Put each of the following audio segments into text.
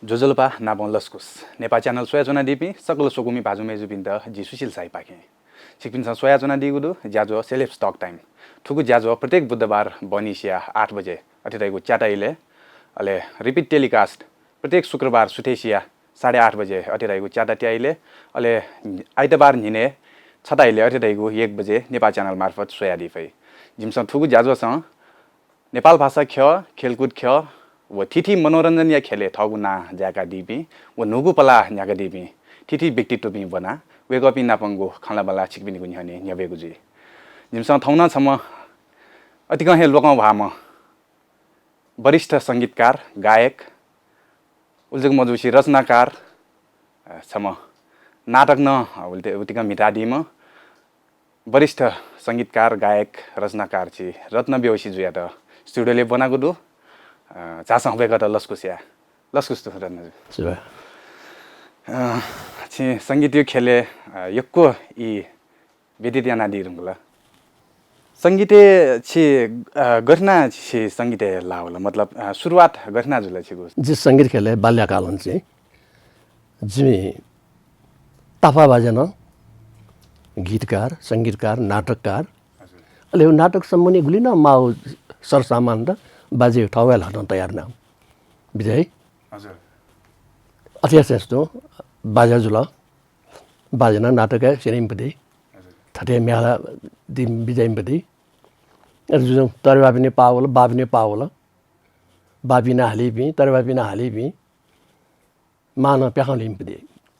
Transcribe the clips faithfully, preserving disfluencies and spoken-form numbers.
ज्वजलपा नापं लसकुस। नेपाः च्यानल स्वयाच्वनादीपिं सकल स्वकुमि भाजु मय्जुपिन्त जि सुशील शाहीपाखें। छिकपिन्सं स्वयाच्वनादीगु दु ज्याझ्वः Celebs Talk Time। थुगु ज्याझ्वः प्रत्येक बुधबार बहनिसिया आठ बजे अथे धइगु च्याता इलय्, अले repeat telecast प्रत्येक शुक्रबार सुथय्सिया साढे आठ बजे अथे धइगु च्याता त्याइलय्, अले आइतबार न्हिनय् छता इलय् अथे धइगु एक बजे नेपाः च्यानल मार्फत स्वयादी फइ। जिमिसं थुगु ज्याझ्वःसं नेपाल भाषा ख्यः, खेलकुद ख्यः व थीथी मनोरञ्जनया ख्यलय् थःगु नां जाय्कादीपिं व न्हूगु पलाः न्ह्याकादीपिं थीथी व्यक्तित्वपिं ब्वनाः वय्कःपिं नापंगु खँल्हाबल्हा छिकपिनिगु न्ह्यःने न्ह्यब्वयेगु जुइ। जिमिसं थौं नं छम्ह अतिकं हे लोकंह्वाःम्ह वरिष्ठ संगीतकार, गायक, उलि जक मजुसे रचनाकार, अ, छम्ह नाटक नं, अ, उलि, उतिकं म्हितादीम्ह वरिष्ठ संगीतकार, गायक, रचनाकार छि रत्न बेहोशी जुयात studio-लय् ब्वनागु दु। अ, झासँ वय्कःयात लसकुस या। लसकुस दु रत्नजु। सुभाय्। अ, छि संगीतया ख्यलय्, अ, यक्व ई व्यतीत यानादी धुंकल। संगीतय् छि, अ, गथे यानाः छि संगीतय् लाः वल? मतलब, अ, सुरुवात गथे यानाः जुल छिगु? जि संगीत ख्यलय् बाल्यकालं चाहिँ जिमि तापाःबाज्या नं गीतकार, संगीतकार, नाटककार। हजुर। अले नाटक सम्बन्धी गुलि नं माःगु सरसामान त बाज्या थःगु हे ल्हातं तयार याना बिज्याइ। हजुर। अथे यासें तुं बाज्या जुल। बाज्या नं नाटकय् स्यनीम्ह दु। हजुर। थथे म्ये हालादी बिज्याइम्ह दु। अले जुजुं तरेबापिनि पाः वल, बापिनि पाः वल। बापिं नं हालीपिं, तरेबापिं नं हालीपिं। मां नं प्याखं ल्हीम्ह दु,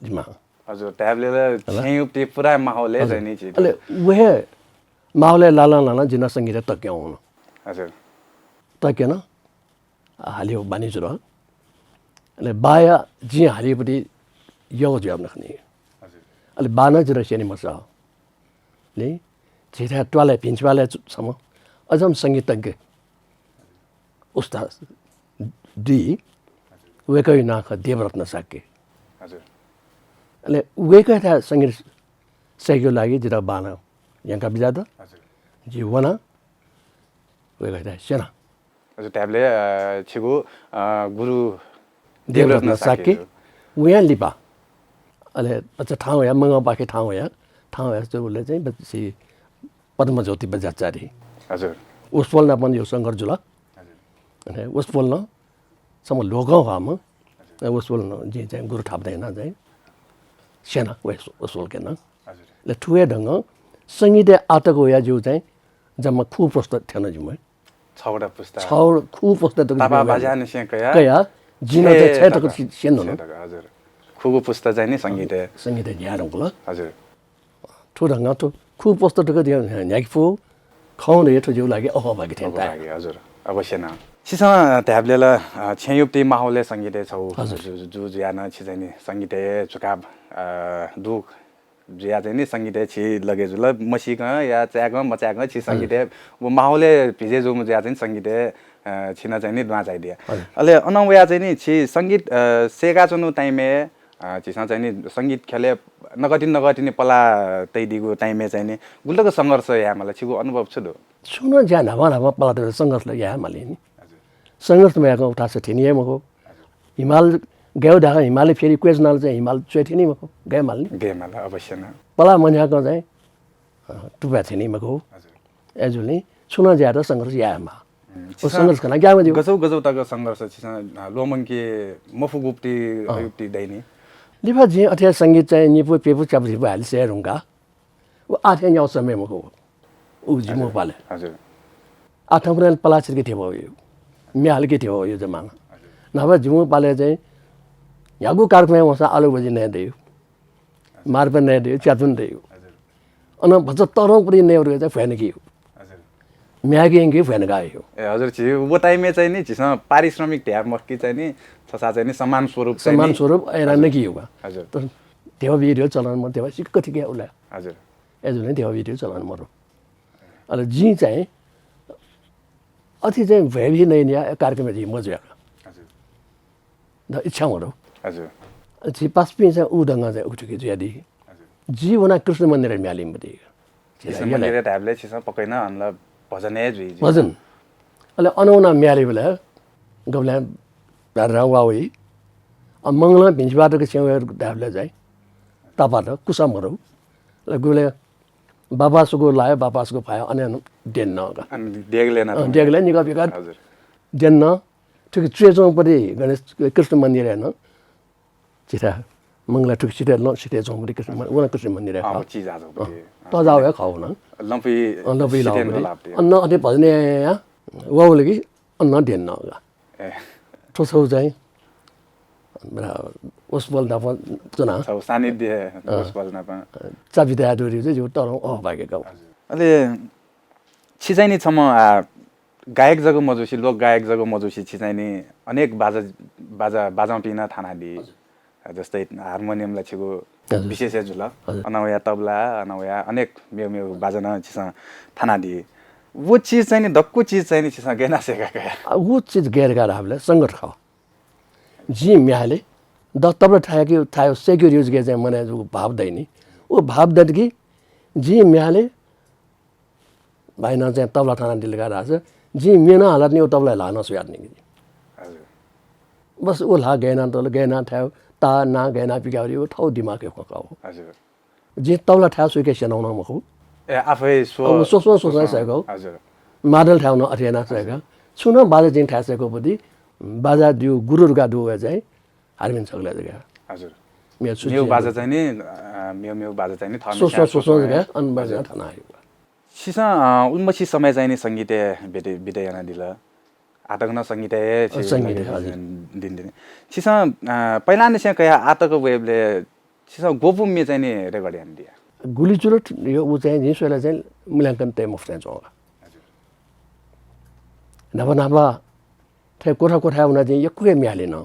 जिमां। हजुर, धायेबलय् ला छेँयुप्ति पुरा माहौलय् चाहिँ नि झी। अले व हे माहौलय् लालं लालं जि नं संगीतय् तक्यं वन। हजुर। तक्यन, हालेगु बानी जुल। अले बाया जिं हालेगुपट्टि यःगु जुयावन खनी। हजुर। अले बां नं जितः स्यनीम्ह जुल। नि, झीथाय् त्वालय्, भिंतुवालय् छु-, छम्ह अजम संगीतज्ञ उस्ताद दु, वय्कःया नां खः देवरत्न शाक्य। हजुर। अले वय्कःयाथाय् संगीत सय्केगु लागि जितः बां नं यंका बिज्यात। हजुर। जि वना, वय्कःयाथाय् स्यना। हजुर, धायेबलय्, अ, छिगु, अ, गुरु देवरत्न देवरत्न शाक्य शाक्य। वयां लिपा। अले अझ थाहां वया, मगंपाखे थाहां वया, थाहां वया जूबलय् चाहिँ बच्ची पद्मज्योति बज्राचार्य। हजुर। वसपोल नाप नं संघर्ष जुल। हजुर। अले वसपोल नं छम्ह लोकंह्वाःम्ह। हजुर। वसपोल नं जिं चाहिँ गुरु थापा दाइनं चाहिँ स्यना वस-, वसपोलके नं। हजुर। अले थुगु हे ढंगं संगीतय् आःतक वया जिगु चाहिँ जम्मा खुगू पुस्ता थ्यन जिमि। छवटा पुस्ता। छव-, खुगू पुस्ता तक तापाःबाज्यानिसें कयाः कयाः जिं नं छय् तक सि-, स्यन नं। छय् तक, हजुर। खुगू पुस्ता चाहिँ नि संगीतय्। संगीतय् न्ह्याये धुंकल। हजुर। थ्व ढंगं थ्व खुगू पुस्ता तक न्ह्याके फु खँ दइ, थ्व जिगु लागि अहोभाग्य थें ताये। अहोभाग्य, हजुर। अवश्य नं। छिसं धायेबलय् ला, अ, छेँयुप्ति माहौलय् संगीतय् छौ हजुर। जु-, जु-, जुयाः नं छि चाहिँ नि संगीतय् झुकाव, अ, दु जुयाः चाहिँ नि संगीतय् छि लगे जुल, मसीकं या चाय्कं मचाय्कं छि हजुर। संगीतय् व माहौलय् भिजे जूम्ह जुयाः चाहिँ नि संगीतय्, अ, छि नं चाहिँ नि दुहां झायादिया। हजुर। अले अनं वयाः चाहिँ नि छि संगीत, अ, सय्काच्वनु time-य्, अ, झीसं चाहिँ नि संगीत ख्यलय् नकतिनि नकतिनि पलाः तइदीगु time-य् चाहिँ नि गुलि तक संघर्ष यायेमाल, छिगु अनुभव छु दु? छुं नं ज्या न्हापां न्हापां पलाः तइबलय् संघर्ष यायेमाल नि। हजुर। संघर्ष मयाकं उथासं थ्यनी हे मखु। हिमाल गय् धाःसा हिमालय् फेरि क्वय् च्वनाल चाहिँ हिमाल च्वय् थ्यनी मखु, गयेमाल नि। गयेमाल, अवश्य नं। पलाः मन्ह्याकं चाहिँ, अ, तुपाय् थ्यनी मखु। हजुर। अय्जूगुलिं छुं नं ज्यायात संघर्ष यायेमाः। हम्म, व छिसं संघर्ष कना ग्याः मज्यू। गजौ गजौ तक संघर्ष छिसं, अ, ल्वःमंके मफुगुपट्टि अँ। अयुपट्टि दइ नि। लिपा जिं अथे संगीत चाहिँ निपु, प्यपु, च्यापु, झिपु हाले सये धुंकाः। व आः थें न्यागू समय मखु। उ जिमिगु हजुर। पालय्। हजुर। आः थौंकन्हय् पलाः छितके ध्यबा वइगु। म्ये हालेके ध्यबा वइगु जमाना। हजुर। न्हापा जिमिगु पालय् चाहिँ न्ह्यागु कार्यक्रमय् वंसां आलु भजी नये दइगु। हजुर। मार्पा नये दइगु, च्याचुन दइगु। हजुर। अन भचा तःधंगु पति नये वइगु चाहिँ भ्वय् नकिगु। हजुर। म्ये हायेके यंके भ्वय् नकायेगु। ए, हजुर, झी व time-य् चाहिँ नि झीसं पारिश्रमिक धयाः मखु कि चाहिँ नि छसा चाहिँ नि सम्मान स्वरूप चाहिँ सम्मान नि स्वरूप अय् यानाः हजुर। नकिगु का। हजुर। तर ध्यबा बियाः ध्यबा चलन मरु, ध्यबा सिक्क थिके उला। हजुर। अय्जूगुलिं ध्यबा बियाः ध्यबा चलन मरु। अले जिं चाहिँ अथे चाहिँ भ्वय् भजी नये न्याः कार्यक्रमय् झी मजुया। हजुर। द इच्छा मरु। हजुर। झी पासापिं चाहिँ उ ढंगं चाहिँ उखेथुखे जुयादी। हजुर। जि वनाः कृष्ण मन्दिरय् म्ये हालेम्ह दु। कृष्ण मन्दिरय् धायेबलय् छिसं पक्कै नं अन ला भजन हे जुइ, जुइ। भजन। अले अन वनाः म्ये हालेबलय् गबलें भ्यारभ्यार वा वइ। अ, मंगलं भिंसिबा तक छेँ वये धायेबलय् चाहिँ तापात कुसा मरु। अले गुबलय् बापासुगु लायो, बापासुगु फायो, अन देन का। अन देगलय् ना अ, देगलय् निका पिका हजुर। देन। थुकी च्वय् च्वंपति गणेश कृष्ण मन्दिरय् नं चिता मंगला थुकी चिता लं सिते च्वंपति कृष्ण मन-, व नं कृष्ण मन्दिरय् अ, खः। चिज आजो अ, पति। तजाव हे खः व नं। लंपुइ अ, लंपुइ सिते लावपति। नलापति। अन अथे भजन या, या, वावल कि अन देन का। ए। थ्व छौ चाहिँ वसपोल नाप च्वना। छौ सानिध्य अँ। वसपोल नाप। चाबी दया दोरी चाहिँ जिउ तरौँ अह भाग्य गाउ। अले छि चाहिँ नि छम्ह, आ, गायक जक मजुसी, लोक गायक जक मजुसी, छि चाहिँ नि अनेक बाजा, बाजा, बाजांपिं नं थानादी। हजुर। जस्तै हार्मोनियम ला छिगु हजुर। विशेष हे जुल। हजुर। अन वया तबला, अन वया अनेक मेउ मेउ बाजा नं छिसं थानादी। वो चिज चाहिँ नि, दक्कु चिज चाहिँ नि छिसं गय् याना सय्‌का कया? आ, वो चिज गय् याना धाःबलय् संगत खः। जिं म्ये हाले, द तबला थाय् कि, थाय् सय्‌के रिउज गय् चाहिँ मनय् जूगु भाव दइ नि। व भाव दत कि जिं म्ये हाले, भाइनं चाहिँ तबला थानादिल का धाःसा, जिं म्ये नं हालात नि, व तबला ल्हाः नं स्वयात नि। हजुर। बस व ल्हाः गय् याना तल, गय् याना थाय्, ता, ना गय् याना पिकावरी, व थौ दिमागय् खँ का व। हजुर। जिं तबला थाय् स्वय्‌के स्यनाव नं मखु। ए, आफै स्व-, अब स्वस्वं स्वस्वं स्वस्वं। सय्‌का। हजुर। मादल थाय् नं अथे याना सय्‌का। हजुर। छुं नं बाजा जिं थाय् सय्‌कापति, बाजा दिउ गुरु रुका दु वया चाहिँ हार्मोनियम छगलय् जक। हजुर। मेउ छु मेउ चाहिँ बाजा चाहिँ नि, अ, मेउ, मेउ बाजा चाहिँ नि थः स्वस्वं, मिसा स्वस्वं स्वस्वं जक, अन बाजा हजुर। थना हायु। छिसं, अ, उलिमछि समय चाहिँ नि संगीतय् बिते, बिते यानादिल। आतक नं संगीतय् हे अ, संगीतय्, हजुर। दिन, दिन। छिसं, अ, पहिलानिसें कया आतक वयेबलय् छिसं ग्वपु म्ये चाहिँ नि रेकर्ड यानादिया? गुलि जुल थ-, यो उ चाहिँ जिं स्वयेला चाहिँ मूल्यांकन तये मफुत चाहिँ च्वं। हजुर। न्हापा न्हापा थथे कोठा कोठाय् वना चाहिँ यक्व हे म्ये हाले नं।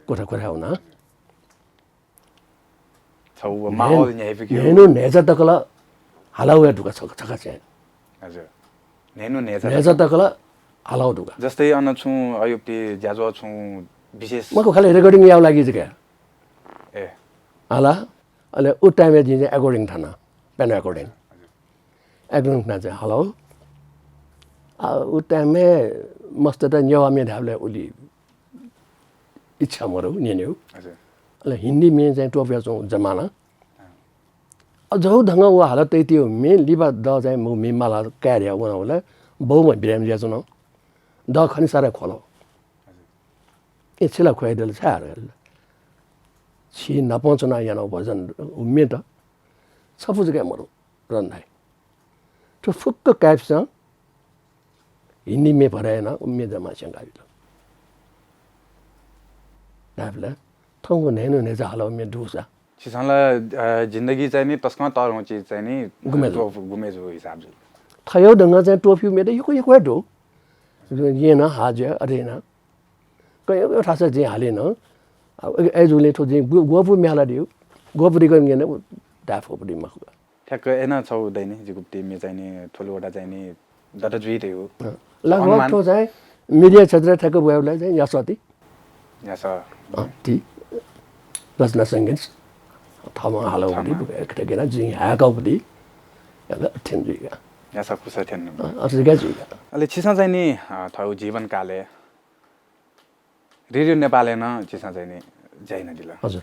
कोठा कोठाय् वना। छौ व माहौल न्ह्यइपुके। न्हय्‌न्हु न्हय्‌चा तक ला हाला वये धुका छ-, छका चाहिँ। हजुर। न्हय्‌न्हु न्हय्‌चा न्हय्‌चा तक। तक ला हाला वये धुका। जस्तै अन छुं अयुक्ति ज्याझ्वः छुं विशेष मखु खालि रेकर्डिङ याउ लागि जक। ए। हाला, अले उ टाइमय् जिं चाहिँ एकोर्डिङ थाना, पियानो एकोर्डिङ। एकोर्डिङ थाना चाहिँ हाला। आ, उ टाइमय् मस्त त नेवाः म्ये धायेबलय् उलि इच्छा मरु न्यनेउ। हजुर। अले हिन्दी म्ये चाहिँ त्वपुया च्वं जमाना। अँ। अझौ धंगः व हालत तैतियो म्ये लिपा द चाहिँ मु म्ये माला काय् वन वल बौमा बिरामी जुयाच्वन। द खनि सारा ख्वल। हजुर। ए छिला ख्वय् दल छाय् हारल। छि नापं च्वना याना भजन उ म्ये त। छपु जक मरु रन धाइ। थ्व फुक्क काय्‌पिसं हिन्दी म्ये भरय् याना उ म्ये जमा स्यंकाबिल। धायेबलय् थौंको न्हय्‌न्हु न्हय्‌चा हालाउ म्ये दुसा। छिसं ला, अ, जिन्दगी चाहिँ नि तसकं तःधंगु चिज चाहिँ नि गुमे जू। त्वप-, गुमे जू हिसाब जुल। थय्‌व धंगः चाहिँ त्वपुयु म्ये त यक्व यक्व हे दु। यें नं हाज्या अथे याना। कय् थासय् जिं हाले नं। अब अय्‌जूगुलिं थ्व जिं गु-, ग्वपु म्ये हालादिउ। ग्वपु रेकर्ड याना उ धाये फुपु दि मखु। ठ्याक्क अय्‌नं छौ दइ नि, जिगु ति म्ये चाहिँ नि, थ्वलि वटा चाहिँ नि, दत जुइ धइगु। अँ। लगभग अनुमान। थ्व चाहिँ media क्षेत्र ठ्याक्क ब्वयेबलय् चाहिँ न्यासः ति। न्यासः। अँ, ति। रचना संगीत। थःम्हं हालाउ थःम्हं। ति, ठ्याक्क याना जिं हाय्‌काउ ति। याला अथेन जुइगा। न्यासः कुसा थेन। अँ, अथे जुइगा जुइगा। अले छिसं चाहिँ नि, अ, थःगु जीवनकालय् रेडियो नेपालय् नं छिसं चाहिँ नि ज्या यानादिल। हजुर।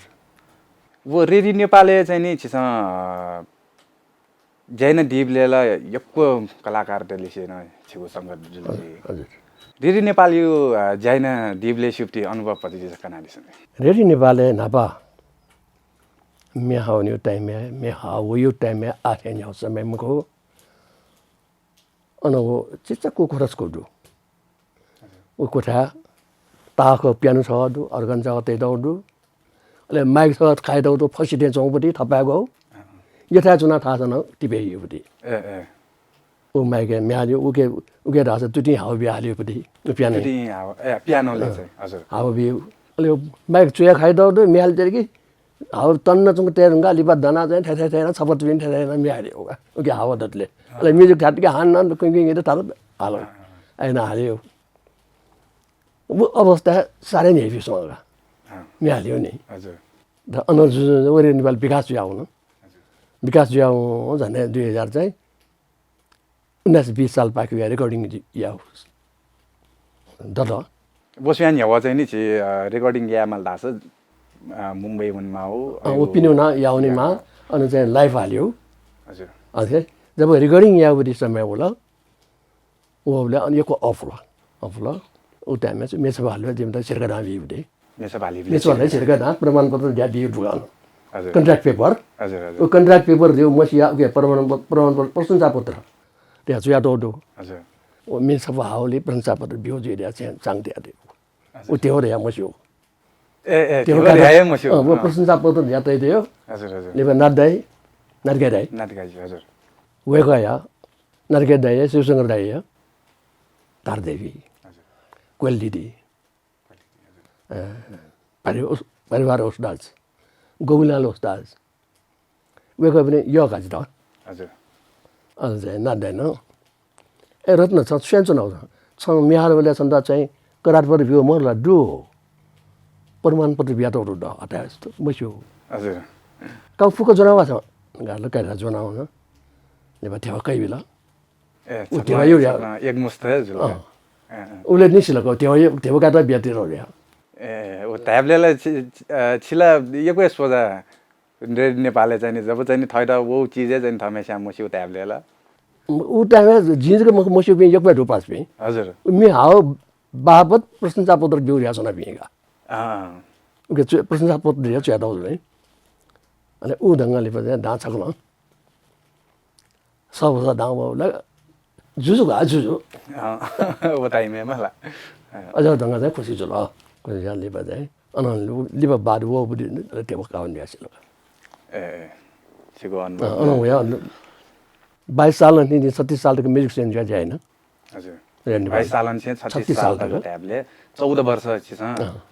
व रेडियो नेपालय् चाहिँ नि छिसं, अ, ज्या यानादीबलय् ला यक्व कलाकारतलिसे नं छिगु संगत जुल हजुर, जि। हजुर। रेडियो नेपालय्, अ, ज्या यानादीबलय् सिउपति अनुभव पति जिसं कनादिसँ नि। रेडियो नेपालय् न्हापा म्ये हाउनिउ टाइमय्, म्ये हाउयु टाइमय् आः थें न्ह्याउ समय मखु। अन व चिचाक्व कोठा छकू दु। व कोठा ताःक पियानो छगः दु, अर्गन छगः तयातःगु दु। अले माइक छगः खायातःगु दु, फसिथें च्वंगुपति थपाय्‌गु। यथाय् च्वनाः थासं नं तिपे हिउपति। ए, ए। व माइक म्ये हालिउ, उके, उके धाःसा तुतिं हावा बिया हालिउपति। व पियानो। तुतिं हावा, ए, पियानो ले अँ। चाहिँ, हजुर। हावा बिउ। अले माइक चुया खायातःगु दु, म्ये हाले तेरे कि हावा तन्ना चुंक तये धुंकाः लिपा दना चाहिँ थथे थथे याना छपत पिन थथे थथे याना म्ये हाले उका। उके हावा दतले। अले music थात कि हान नन कुइँ कुइँ गित थात हालो। अय्‌नं हालिउ। व अवस्था साह्रै न्ह्याइपिसं का। अँ। म्ये हालिउ नि। हजुर। द अन जु-, जु-, वरे नेपाल विकास जुया हुन। हजुर। विकास जुया हुन झन्डै दुई हजार चाहिँ उन्नाइस बिस साल पाखे या रेकर्डिङ जि-, या दत। व स्वयां न्ह्यः चाहिँ नि झी, अ, recording यायेमाल धाःसा, अ, मुम्बई वनेमाः, अ, व पिने वना याः वनेमाः, अन चाहिँ live हाल्यो। हजुर। अथे जब recording याःगु समय वल, वःबलय् अन यक्व off वल, off वल। उ time-य् चाहिँ मेछाप हालेबलय् जिमित झिर्का दां बीगु दु। मेछाप हालेबलय् मेछाप हालेबलय् झिर्का दां, प्रमाणपत्र धयाः बीगु दु अन। हजुर। Contract paper। हजुर, हजुर। उ contract paper धइगु मसिया, उके प्रमाण, प्रमाणपत्र, प्रशंसापत्र धयाः च्वयातःगु दु। हजुर। व मेछाप हाःबलय् प्रशंसापत्र ब्यूगु जुइ धयाः चाहिँ चांगु तयादीगु। हजुर। उ ध्यबा धयाः मस्यू। ए, ए, ध्यबा ध्यबा धयाः हे मस्यू। अँ, व अँ। प्रशंसापत्र धयाः तयादीगु। हजुर, हजुर। लिपा नाथ दाइ, नाथ दाइ। नाथ दाइ, हजुर। वय्कःया, नाथ दाइया, शिवशंकर दाइया, धार देवी। हजुर। कोइल दिदी। अ, भारी ओस-, भारी बहादुर ओसदाज, गोविन्दलाल ओसदाज, वय्कः पनि यःकाजि त। हजुर। अन चाहिँ नाथ दाइनं, "ए रत्न, छ स्वयां च्वनागु छ? छ म्ये हालेबलय् छन्त चाहिँ करारपत्र ब्यूगु मदु ला?" "दु हो। प्रमाणपत्र बियातःगु दु द, अथे मस्यू।" हजुर। "का फुक्क ज्वनावा छ?" "गाल काय् ज्वनावन।" लिपा ध्यबा कयाबिल। ए, उ छकलं ध्यबा यु या। छकलं एक मुस्त हे जुल। अँ। अँ, अँ। उले नि सिल का, ध्यबा यु, ध्यबा काय्त बियातल या। ए, उ धायेबलय् ला छि, छि, अ, छि ला यक्व हे सोझा। रे-, नेपालय् चाहिँ नि, जब चाहिँ नि थःत व चिजय् चाहिँ नि थःम्हेस्यां मस्यू धायेबलय् ला। उ time-य् जिं जक मखु, मस्यूपिं यक्व हे दु पासापिं। हजुर। उ म्ये हाःगु बापत प्रशंसापत्र ब्यू धयाः च्वनापिं का। अँ। उके च्व-, प्रशंसापत्र धयाः च्वयातःगु दु नि। अले उ ढंगं लिपा चाहिँ दां छकलं सः भचा दां वःबलय् जुजु का, जुजु। अँ, व time-य् मला। अ। अझ ढंगं चाहिँ खुसी जुल। खुसी जुल लिपा चाहिँ। अन लिपा बाद वःबलय् ध्यबा काः वने धयाः सिल। ए, ए। छिगु अनुभव। अँ, अन वया, अन बाइस साल निंतिं छत्तीस साल तक music scene जुया ज्या याना। हजुर। रेडियो नेपाल। बाइस साल निसें छत्तीस छत्तीस साल साल तक। तक धायेबलय् चौध वर्ष छिसं अँ।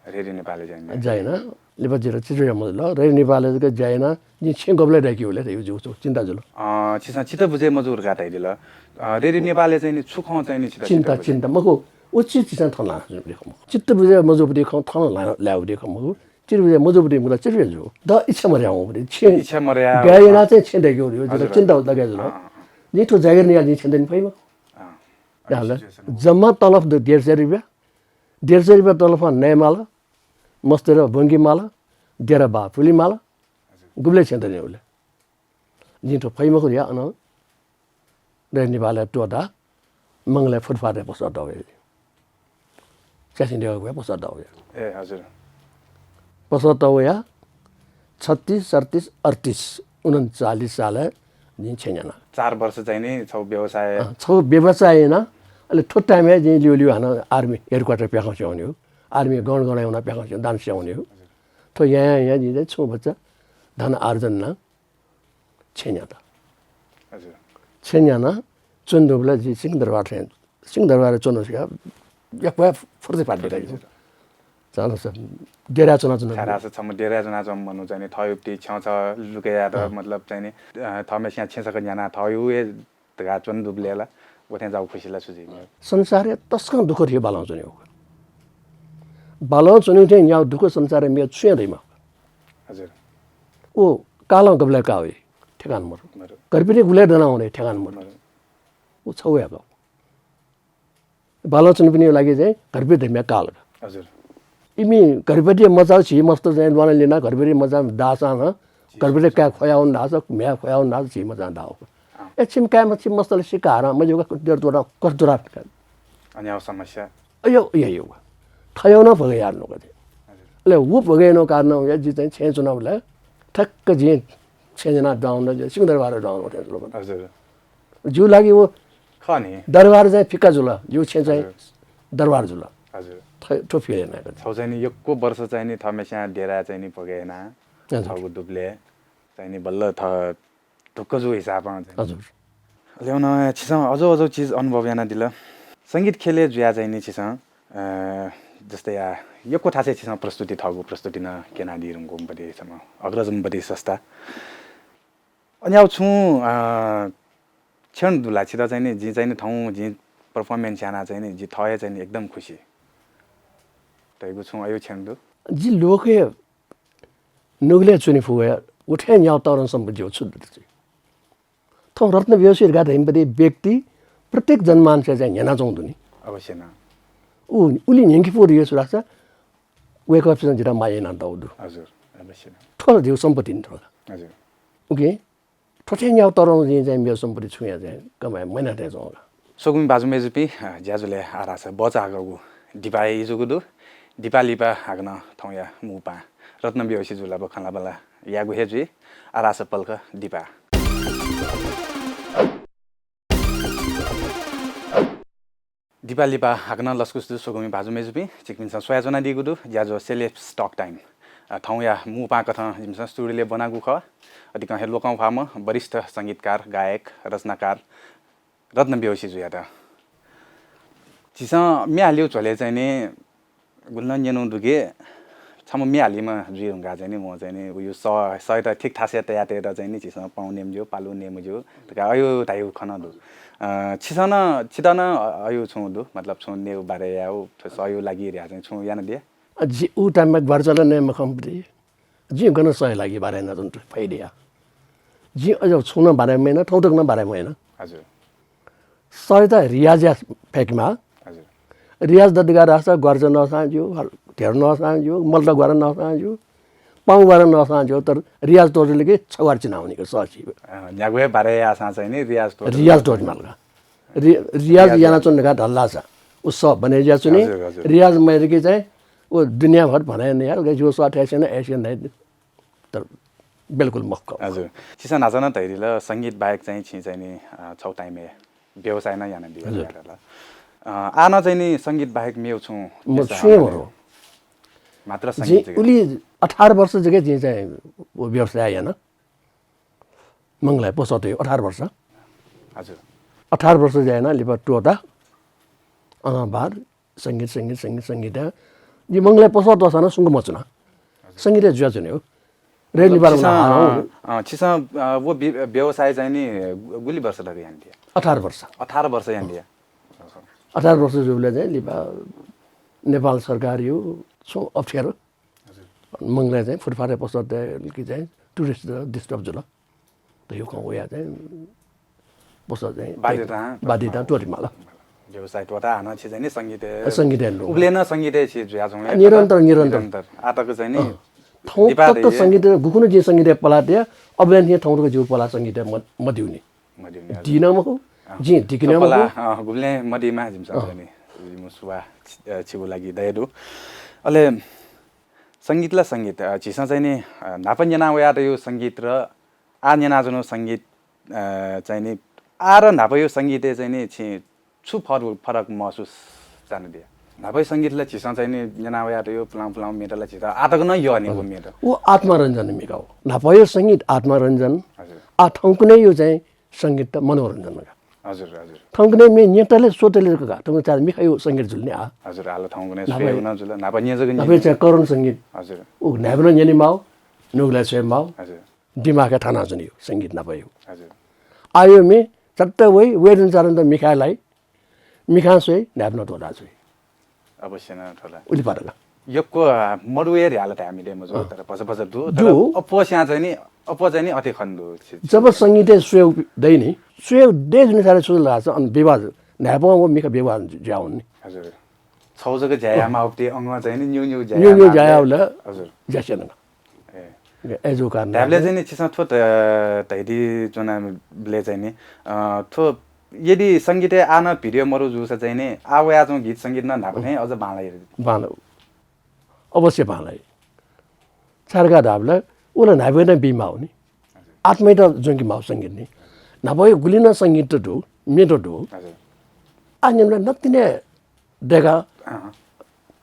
रेडियो नेपालय् ज्या याना। ज्या याना। लिपा जितः चित्त बुझे मजू जुल। रेडियो नेपालय् जक ज्या याना, जिं छेँ गबलय् दय्केगु ले धइगु जिगु चिन्ता जुल। अँ, छिसं चित्त बुझे मजू धकाः धयादिल। अँ, रेडियो नेपालय् चाहिँ नि छु खँ चाहिँ नि छितः चिन्ता, चित्त बुझे? चिन्ता मखु, व चिज छिसं थन ल्हाना जुल खँ मखु। चित्त बुझे मजूपट्टि खँ थन ल्हाना, ल्हायेगु खँ मखु। चित्त बुझे मजूपट्टि मखु ला, चित्त बुझे जू। द इच्छा मर्या वंपट्टि, छेँ इच्छा मर्या, गाय् याना अँ। चाहिँ छेँ दय्केगु धइगु जितः हजुर, चिन्ता हजुर। लगे जुल। अँ, अँ। जिं थ्व जागिर निया जिं छेँ दने फइ मखु। अँ। अन ला, जम्मा तलब दु डेढ सय रुपियाँ। डेढ सय रुपियाँ तलफं नयेमाल, मस्तय्त ब्वंकेमाल, डेरा बाः पुलेमाल, गुबलय् छेँ दने उले। जिं थ्व फइ मखु धयाः अन रेडियो नेपालय् त्वःताः मंगलय् फुटपाथय् पसः तःवया। च्यासिं देगःया पसः तःवया। ए, हजुर। पसः तःवया छत्तीस, सैँतिस, अड्तिस, उनन्चालिस सालय् जिं छेँ न्याना। चार वर्ष चाहिँ नि छौ व्यवसाय। अँ, छौ व्यवसाय याना। अले थ्व time-य् जिं लिउ लिउ हानं army headquarter प्याखं स्यं वनेगु। Army गण गणय् वना प्याखं स्यं, दान स्यं वनेगु। थ्व यां यां यां जिं चाहिँ छुं भचा धन आर्जन याना छेँ न्यात। हजुर। छेँ न्याना च्वने दुबलय् जि सिंहदरबार थें, सिंहदरबारय् च्वने सिका यक्व फुर्ती पार्टी फुर्ती गाइयो। पार्टी। चालस डेराय् च्वनाच्वना। छाय्धाःसा छम्ह डेराय् च्वनाच्वंम्ह मनू चाहिँ नि थःगु पट्टि छ्यं छ लुके यायेत, अँ। मतलब चाहिँ नि, अ, थःम्हेस्यां छेँ छकः न्याना थःगु हे धकाः च्वने दुबलय् ला व थें जाःगु खुसी ला छु जुइ नि? संसारय् तसकं दुःख थी बालं च्वने हो। बालं च्वने थें न्याउ दुःख संसारय् मेगु छुं हे दइ मखु। हजुर। व कालं गबलय् काः वइ, ठेकान मरु। मरु। घरपट्टि गुलय् दना वने, ठेकान मरु। मरु। व छौ हे का। बालं च्वनीपिनिगु लागि चाहिँ घरपट्टि धइम्ह काल। हजुर। इमि घरपट्टि मचा छि मस्त चाहिँ ल्वाना लिना घरपट्टि मचा दाःसां नं, घरपट्टि काय् ख्वयावन धाःसा, म्ह्याय् ख्वयावन धाःसा छि मचा दाः। अँ। ए, छिमि काय् म-, छिमि मस्तले सिक्क हारां मज्यूगु, देर त्वःतां कस दुरा। अन्याव समस्या। अयो, अयो, अयो। थय्‌व नं भगय् यार नुगः थें। हजुर। अले व भगय् यानागु कारणं या जि चाहिँ छेँय् च्वनाबलय् ठ्याक्क जिं छेँ न्याना दुहां वना, सिंहदरबारय् दुहां वना थें जुल। हजुर। जिगु लागि व खः नि। दरबार चाहिँ फिक्का जुल, जिगु छेँ चाहिँ हजुर। दरबार जुल। हजुर। थ-, थ्व feel याना। छौ चाहिँ नि यक्व वर्ष चाहिँ नि थःम्हेस्यां डेराय् चाहिँ नि भगय् याना, हजुर। थःगु दुबलय् चाहिँ नि बल्ल थः ढुक्क जू हिसाबं चाहिँ। हजुर। अले वन छिसं अजौ अजौ चिज अनुभव यानादिल। संगीत ख्यलय् जुया चाहिँ नि छिसं, अ, जस्तै या यक्व थासय् छिसं प्रस्तुति, थःगु प्रस्तुति नं क्यनादी धुंकूम्ह पति छम्ह अग्रजम्ह पति संस्था। अन्याव छुं, अ, क्षण दु ला छित चाहिँ नि, जिं चाहिँ नि थौं जिं performance याना चाहिँ नि, जि थः हे चाहिँ नि एकदम खुसी धइगु छुं अयो क्षण दु? जि लोकय् नुगलय् च्वने फुगु हे, उथें न्याव तःधंम्ह सम्पत्ति हो, छु दु त? थौं रत्न व्यवसायी धकाः धइम्ह पति व्यक्ति प्रत्येक जनमानसय् चाहिँ न्ह्यानाच्वंगु दु नि। अवश्य नं। उ उलि न्ह्यंकि फु धयो सुरासा, वय्कःपिसं जितः माया याना दौ दु। हजुर, अवश्य। थ्व ला जिगु सम्पत्ति नि थ्व ला। हजुर। OK, थ्व थें न्याउ तरं जिं चाहिँ मेगु सम्पत्ति छुया चाहिँ कमाय् मैना थें च्वंला। स्वकुमि भाजु मय्जुपिं, अ, ज्याझ्वलय् आरास बचाःगु दिपाया इजुगु दु। दिपा लिपा हाकनं थौंया मू पां रत्न बेहोसी जुलाब खँल्हाबल्हा यागु हे जुइ। आरास पलख दिपा। दिपा लिपा हाकनं लसकुस दु स्वकुमि भाजु मय्जुपिं, छिकपिन्सं स्वयाच्वनादीगु दु ज्याझ्वः Celebs Talk Time। अ, थौंया मू पां कथं जिमिसं studio-लय् ब्वनागु खः। अतिकं हे लोकंह्वाःम्ह वरिष्ठ संगीतकार, गायक, रचनाकार रत्न बेहोसी जुयात। झीसं म्ये हालीगु झ्वलय् चाहिँ नि गुलि नं न्यनागु दु कि छम्ह म्ये हालीम्ह जुइ धुंकाः चाहिँ नि वं चाहिँ नि उयो सः, सःयात ठीक थासय् तयातयेत चाहिँ नि झीसं पाउँ नेमज्यू, पालु नेमज्यू धकाः अयो धाइगु खँ नं दु। अ, छिसं नं, छितः नं अयो छुं दु, मतलब छुं नेगु बारे याउ, थ्व सःयु लागि र्या चाहिँ छुं यानादिया? अ, जि उ time-य् ग्वाराचाला नये मखंपति। जिं गन सःया लागि बारे यानाच्वने फइ धया। जिं अझ छुं नं बारे मयाना, थौं तक नं बारे मयाना। हजुर। सःयात रियाज या फय्केमाः। हजुर। रियाज दत धकाः धाःसा ग्वाराचा नःसां ज्यू, हल-, ध्यबा नःसां ज्यू, मल्ला ग्वारा नःसां ज्यू, पाउँ ग्वारा नःसां ज्यू, तर रियाज त्वःतले कि छगू ग्वारा चिनावनी का सः छि। अँ, न्यागू हे बारे याःसां चाहिँ नि रियाज त्वःतले रियाज त्वःतेमाल का। रि-, रियाज रियाज यानाच्वन धकाः धाल धाःसा उ सः बने जुयाच्वनी। हजुर, हजुर। रियाज मयात कि चाहिँ उ दुनियाँभर भनाइ नयाः, गय् ज्यू सः थय्‌सें नं अय्‌सें नं धाइ। तर बिल्कुल मखु। हजुर। छिसं न्हाचः नं धयादिल, संगीत बाहेक चाहिँ छिं चाहिँ नि, अ, छगू time-य् व्यवसाय नं यानादिल हजुर। धयादिल। अ, आः नं चाहिँ नि संगीत बाहेक मेगु छुं म पेसा छुं हे मरु। मात्र जिं संगीत जक। उलि अठार वर्ष जक जिं चाहिँ उ व्यवसाय याना। मंगलय् पसः तयागु अठार वर्ष। हजुर। अठार वर्ष ज्या याना लिपा त्वःता। अनंबार संगीत, संगीत, संगीत, संगीत। जि मंगलय् पसः तःसां नं सुंक मच्वना। संगीतय् जुयाच्वने हो। रेल मतलब निबार छिसं, मला हारौँ। अ, अ, छिसं, अ, व बि-, व्यवसाय चाहिँ नि गु-, गुलि वर्ष तक यानादिया? अठार वर्ष। अठार वर्ष यानादिया। अठार वर्ष जूबलय् चाहिँ लिपा नेपाल सरकारया छुं अप्ठ्यारो। हजुर। मंगलय् चाहिँ फुटपाथय् पसः तयेगु चाहिँ tourist disturb जुल। त यो खँ वया चाहिँ पसः चाहिँ बाध्यता। बाध्यता त्वःतेमाल। व्यवसाय त्वःता हानं छि चाहिँ नि संगीत, संगीतय् नु। उबलय् नं संगीतय् छि जुयाच्वंगु। निरन्तर, निरन्तर। निरन्तर। आः तक चाहिँ नि अँ। थौं दिपा तक दे। संगीत, गुकुन्हु जिं संगीतय् पला तया, अबलय् निं थौं तक जिगु पला संगीतय् म-, मदिउनि। मदिउनि, हजुर। दिना मखु, अँ। जिं दिकिना मखु। अँ, गुबलें मदिमा जिमिसं अँ। चाहिँ नि, जिमु सुवा छि-, अ, छिगु लागि दये दु। अले संगीत ला संगीत, अ, झीसं चाहिँ नि, अ, न्हापा न्यना वयातःगु संगीत र आः न्यनाच्वनागु संगीत, अ, चाहिँ नि, आः र न्हापाया संगीतय् चाहिँ नि छिं छु फरक, फरक महसुस यानादिया? न्हापाया संगीत ला झीसं चाहिँ नि न्यना वयातःगु पुलां पुलां म्येत ला झीत आः तक नं यः नि व म्येत। व आत्मरञ्जन म्ये का हो। न्हापाया संगीत आत्मरञ्जन। हजुर। आः थौंकन्हय्‌या चाहिँ संगीत त मनोरञ्जन का। हजुर, हजुर। थौंकन्हय् म्ये न्यंतले स्वतले का। थौंकन्हय् चाहिँ मिखाया संगीत जुल नि आः। हजुर, आः ला थौंकन्हय् न्हापा स्वयेगु नं जुल, न्हापा न्यंजक न्हापा न्यंजक। चाहिँ करण संगीत। हजुर। उ न्हाय्‌पनं न्यनेमाः, नुगलय् स्वयेमाः। हजुर। दिमागय् थानाच्वनीगु संगीत न्हापाया। हजुर। आःया म्ये झट्ट वइ, वये धुन चारन्त मिखाय् लाइ, मिखां स्वइ, न्हाय्‌पनं त्वःता जुइ। अवश्य नं थ्व ला। उलि पारक। यक्व, अ, मदु हे ह्याल धाये मते मजू, अँ। तर भचा भचा दु, दु। तर अप्वःस्यां चाहिँ नि, अप्वः चाहिँ नि अथे खने दु। जब संगीतय् स्वयेगु दइ नि, स्वयेगु दइ जुनिसारय् छु धाःसा अन विवाद, न्हाय्‌पं व मिखा विवाद ज्या हुन नि। हजुर। छौ जक ज्या यायेमाःगु अप्वः अन चाहिँ नि न्यू न्यू ज्या न्यू न्यू यायेमाःगु ज्या यायेगु ला हजुर। ज्या स्यन। ए। ए, अय्‌जूगु कारणं धायेबलय् चाहिँ नि छिसं थ्व ध-, धयादी च्वनाबलय् चाहिँ नि, अ, थ्व यदि संगीतय् आः नं video मरु जूसा चाहिँ नि, आः वयाच्वंगु गीत संगीत नं न्हापा थें अझ बांलाइ। बांला। अवश्य बांलाइ। छाय्‌धाःसा व ला न्हाय्‌पं नं बीमाःगु नि। आत्मय्‌त ज्वंकेमाःगु संगीत नि। न्हापाया गुलि नं संगीत त दु, म्ये त दु। हजुर। आः न्यनेबलय् नकतिनि दय्‌काः अँ,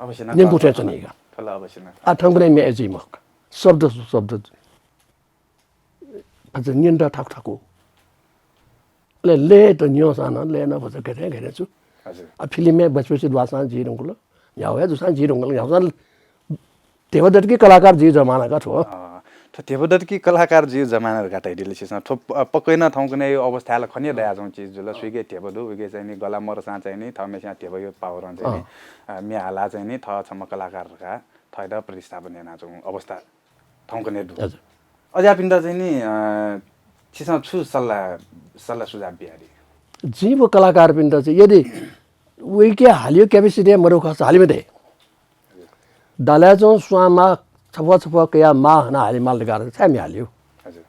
अवश्य नं न्यंकू थें च्वनी का। थ्व ला अवश्य नं। आः थौंकन्हय् म्ये अय्‌जूइ मखु का। शब्द, शब्द भचा न्यनेत थाकु थाकु। अले लय्‌त न्यंसां नं, लय् नं भचा गथे गथे छु। हजुर। आ, फिल्मय् बसि बसि ल्वाःसां जुइ धुंकल, न्ह्यागु हे जूसां जुइ धुंकल, न्ह्यागुसां ध्यबा दतकि कलाकार जुइ जमाना का थ्व। अँ, थ्व ध्यबा दतकि कलाकार जुइ जमाना धकाः धयादिल छिसं। थ्व प-, पक्कै नं थौंकन्हय् अवस्थाय् ला खने दयाच्वंगु चिज जुल। सुइके ध्यबा दु, उइके चाहिँ नि गला मरुसां चाहिँ नि थःम्हेस्यां ध्यबाया power-ं चाहिँ नि, अँ। अ, म्ये हालाः चाहिँ नि थः छम्ह कलाकार धकाः थःत प्रतिस्थापन यानाच्वंगु अवस्था थौंकन्हय् दु। हजुर। अज्याःपिन्त चाहिँ नि, अ, छिसं छु सल्लाह, सल्लाह सुझाव बियादी? जिं व कलाकारपिन्त चाहिँ यदि वइके हालियो capacity मरु खस हालिमे दे। दालाय् च्वं स्वां माः छफः छफः कयाः माः हना हाले माल गार छाय् म्ये हालियो। हजुर।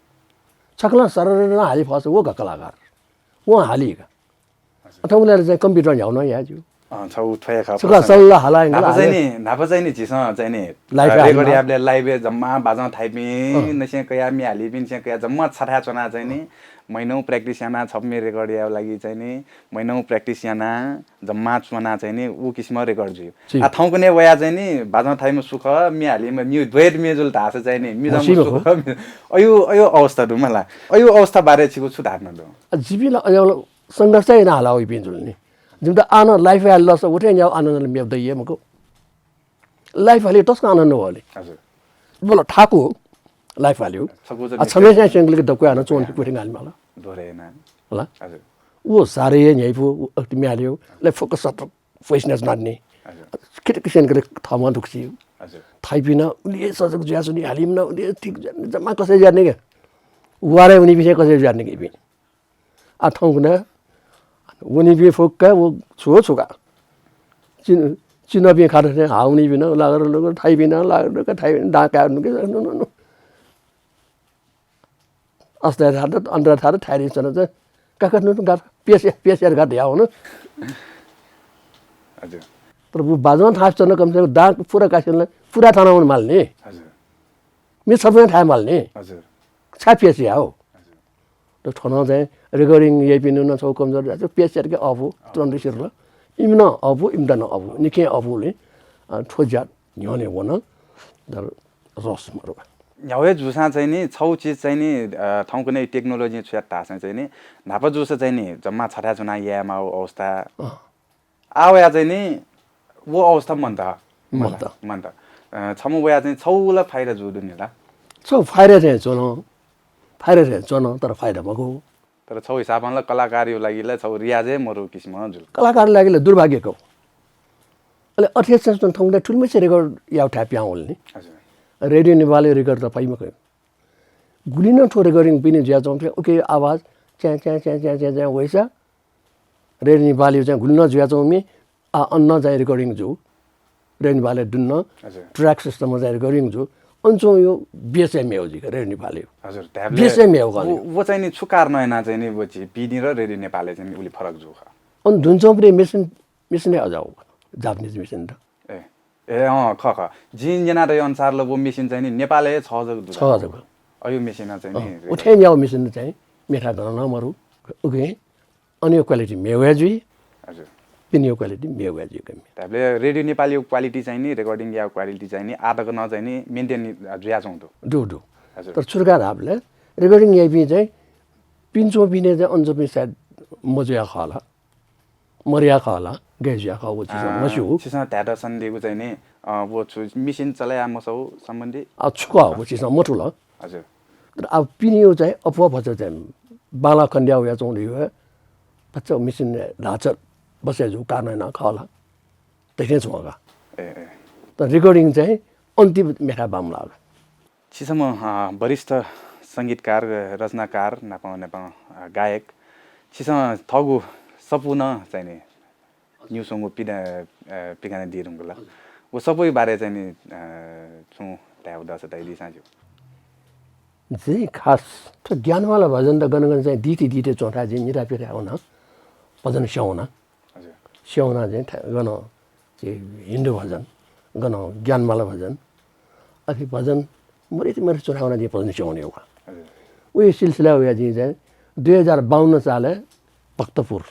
छकलं सरर हाली फस वो का कलाकार। वं हाली का। अथवा उलेर चाहिँ computer न्ह्याउ न या ज्यू। अँ, छ उ थ्वया खः छुका प्रसंग। सल्लाह हाला न्हापा चाहिँ नि, न्हापा चाहिँ नि झीसं चाहिँ नि, live अ, record हालिमा। याबले live जम्मा बाजं थाइपिं, अँ। नसें कया म्ये हालिपिं, नसें कया जम्मा छथाय् च्वना चाहिँ नि, महिनौ practice याना छपमे record याउ लागि चाहिँ नि, महिनौ practice याना जम्मा च्वना चाहिँ नि, उ किसिम record जुइ। जी। आ, थौंकने वया चाहिँ नि, बाजं थाइम सुख, म्ये हालिम, म्यु द्वैत म्ये जुल धाःसा चाहिँ नि, म्ये जम्मा मसिम सुख, हो। अयु, अयु अवस्था दु मला। अयु अवस्था बारे छिगु छु धारणा दु? आ, जिपिं ला अयु संघर्ष याना हाला वइपिं जुल नि। जिमित आन live हाले लस उठे न्याउ आनन्द मेव दइए मखु। Live हाले तस्क आनन्द हो ले। हजुर। बोल ठाकु live हालियो। सकु आ, छमें चाहिँ संगले दक्व आन चोन कुठे गाली माला। दोरे ना। होला? हजुर। वो सारे ये न्याइपु, वो अति म्ये हालियो। ले focus सत फैसनस नानी। हजुर। कित किसन गरे थमा दुखसी। हजुर। थाइपिन उले सजक जुया सुनि हालिम न उले ठीक जुया, जम्मा कसै जुया ने के। वारे उनी विषय कसै जुया ने के। आ थौंकन्हय् वनीपिं फुक्क व छु हो छु का। चिन-, चिनापिं खात थें हाः वनीपिं नं लागर लुगर, थाइपिं नं लागर लुगर, थाइपिं नं दां काये नु के, नु, नु, नु। अस्ताय् थात, अन्तर थात, थाय् रिं च्वन चाहिँ, काका नु, नु, गात, पेस या, पेस यार गात या हुनु। हजुर। तर व बाजं थास च्वन कम से कम दां पुरा कासिन ला, पुरा थाना हुन माल नि। हजुर। मि छपे थाय् माल नि। हजुर। छाय् पेस या हो। हजुर। त थन चाहिँ recording याइपिं नु न छौ कमजोर जात, पेस यार के अबु, अँ। तुरन्त सिर ल। इम न अबु, इम द न अबु, निके अबु ले, अ, थ्व जात न्ह्यःने वन, दर रस मरुवा। न्ह्याउ हे जूसां चाहिँ नि, छौ चिज चाहिँ नि, अ, थौंकन्हय् technology छु यात धाःसां चाहिँ नि, न्हापा जूसा चाहिँ नि, जम्मा छथाय् च्वना याये माउ अवस्था। अँ। आ वया चाहिँ नि, वो अवस्था मन्त। मन्त। मन्त। अ, छम्ह वया चाहिँ छौ ला फाइदा जू दु नि ला? छौ फाइदा चाहिँ च्वन, फाइदा चाहिँ च्वन, तर फाइदा मखु। तर छौ हिसाबं ला कलाकारयो लागि ला छौ रियाजै मरु किसिम जुल। कलाकार लागि ला दुर्भाग्य खौ। अले अथे चाहिँ थौंकन्हय् ठुलमेसे record याउ थाय् प्यां वल नि। हजुर। रेडियो नेपालयो record त पाइ मखु। गुलिं नं थ्व recording पिने जुया च्वंथें, उके आवाज च्यां, च्यां, च्यां, च्यां, च्यां, च्यां वइसा, रेडियो नेपालयो चाहिँ गुलिं नं जुया च्वंमि, आ, अन नं चाहिँ recording जू। रेडियो नेपालयो दुन नं हजुर। Track system मा चाहिँ recording जू। अन च्वंयो bass हे मेव जुइका रेडियो नेपालयो। हजुर, ध्याबले bass हे मेव का व, नि। व चाहिँ नि छु कारण याना चाहिँ नि व झी पिने र रेडियो नेपालय् चाहिँ नि उलि फरक जू खः? अन धुन च्वंपिं machine, machine हे अजाउ, Japanese machine त। ए, ए, अँ, खः, खः। जिं न्यना दय अनुसार ल, वो machine चाहिँ नि नेपालय् हे छ जक दु। छ जक। अयु machine चाहिँ नि अँ, उठे न्याउ machine चाहिँ मेथा गन न मरु। उके, अनियो quality मेव हे जुइ। हजुर। पिनियो quality मेव हे जुइ कमी। ताबले रेडियो नेपालयो quality चाहिँ नि, recording या quality चाहिँ नि, आतक न चाहिँ नि, maintain जुया च्वं दु। दु, दु। हजुर। तर छुरका धाबले, recording याइपिं चाहिँ, पिन्चो पिने चाहिँ अन च्वंपिं सायद मजुया खः ला। मरिया खः ला, गय् जुया खः, व चिज अँ, मस्यू। छिसं धायेत सन्देहगु चाहिँ नि, अँ, व छु machine चले या मसौ सम्बन्धी? आ, छु खः, व चिज मथु ल। हजुर। तर अब पिनियो चाहिँ अप्वः भचा चाहिँ बांला खन्दिया वया च्वंदु हे, भचा machine ल्हाचर बसे जु कारण याना खः ला। तैथें च्वं का। ए, ए। त recording चाहिँ अन्तिम मेथा बांमलाः। छिसं, अ, वरिष्ठ संगीतकार, रचनाकार, नापं, नापं, अ, गायक। छिसं थःगु सपु नं चाहिँ नि न्यू स्वंगु पिदा, अ, पिकाने दी धुंकल। व सपुइ बारे चाहिँ नि, अ, छुं धायेगु दःसा धाइदिसां ज्यू। जिं खास थ्व ज्ञानमाला भजन त गन गन चाहिँ दिति दिति च्वंथाय् जिं निता पिथाय् वन, भजन स्यं वना। हजुर। स्यं वना चाहिँ था-, गन चाहिँ हिन्दू भजन, गन ज्ञानमाला भजन, अथे भजन मरित मरित च्वंथाय् वना जिं भजन स्यं वने वा। हजुर। उही सिलसिला वया जिं चाहिँ दुई हजार बाउन्न सालय् भक्तपुर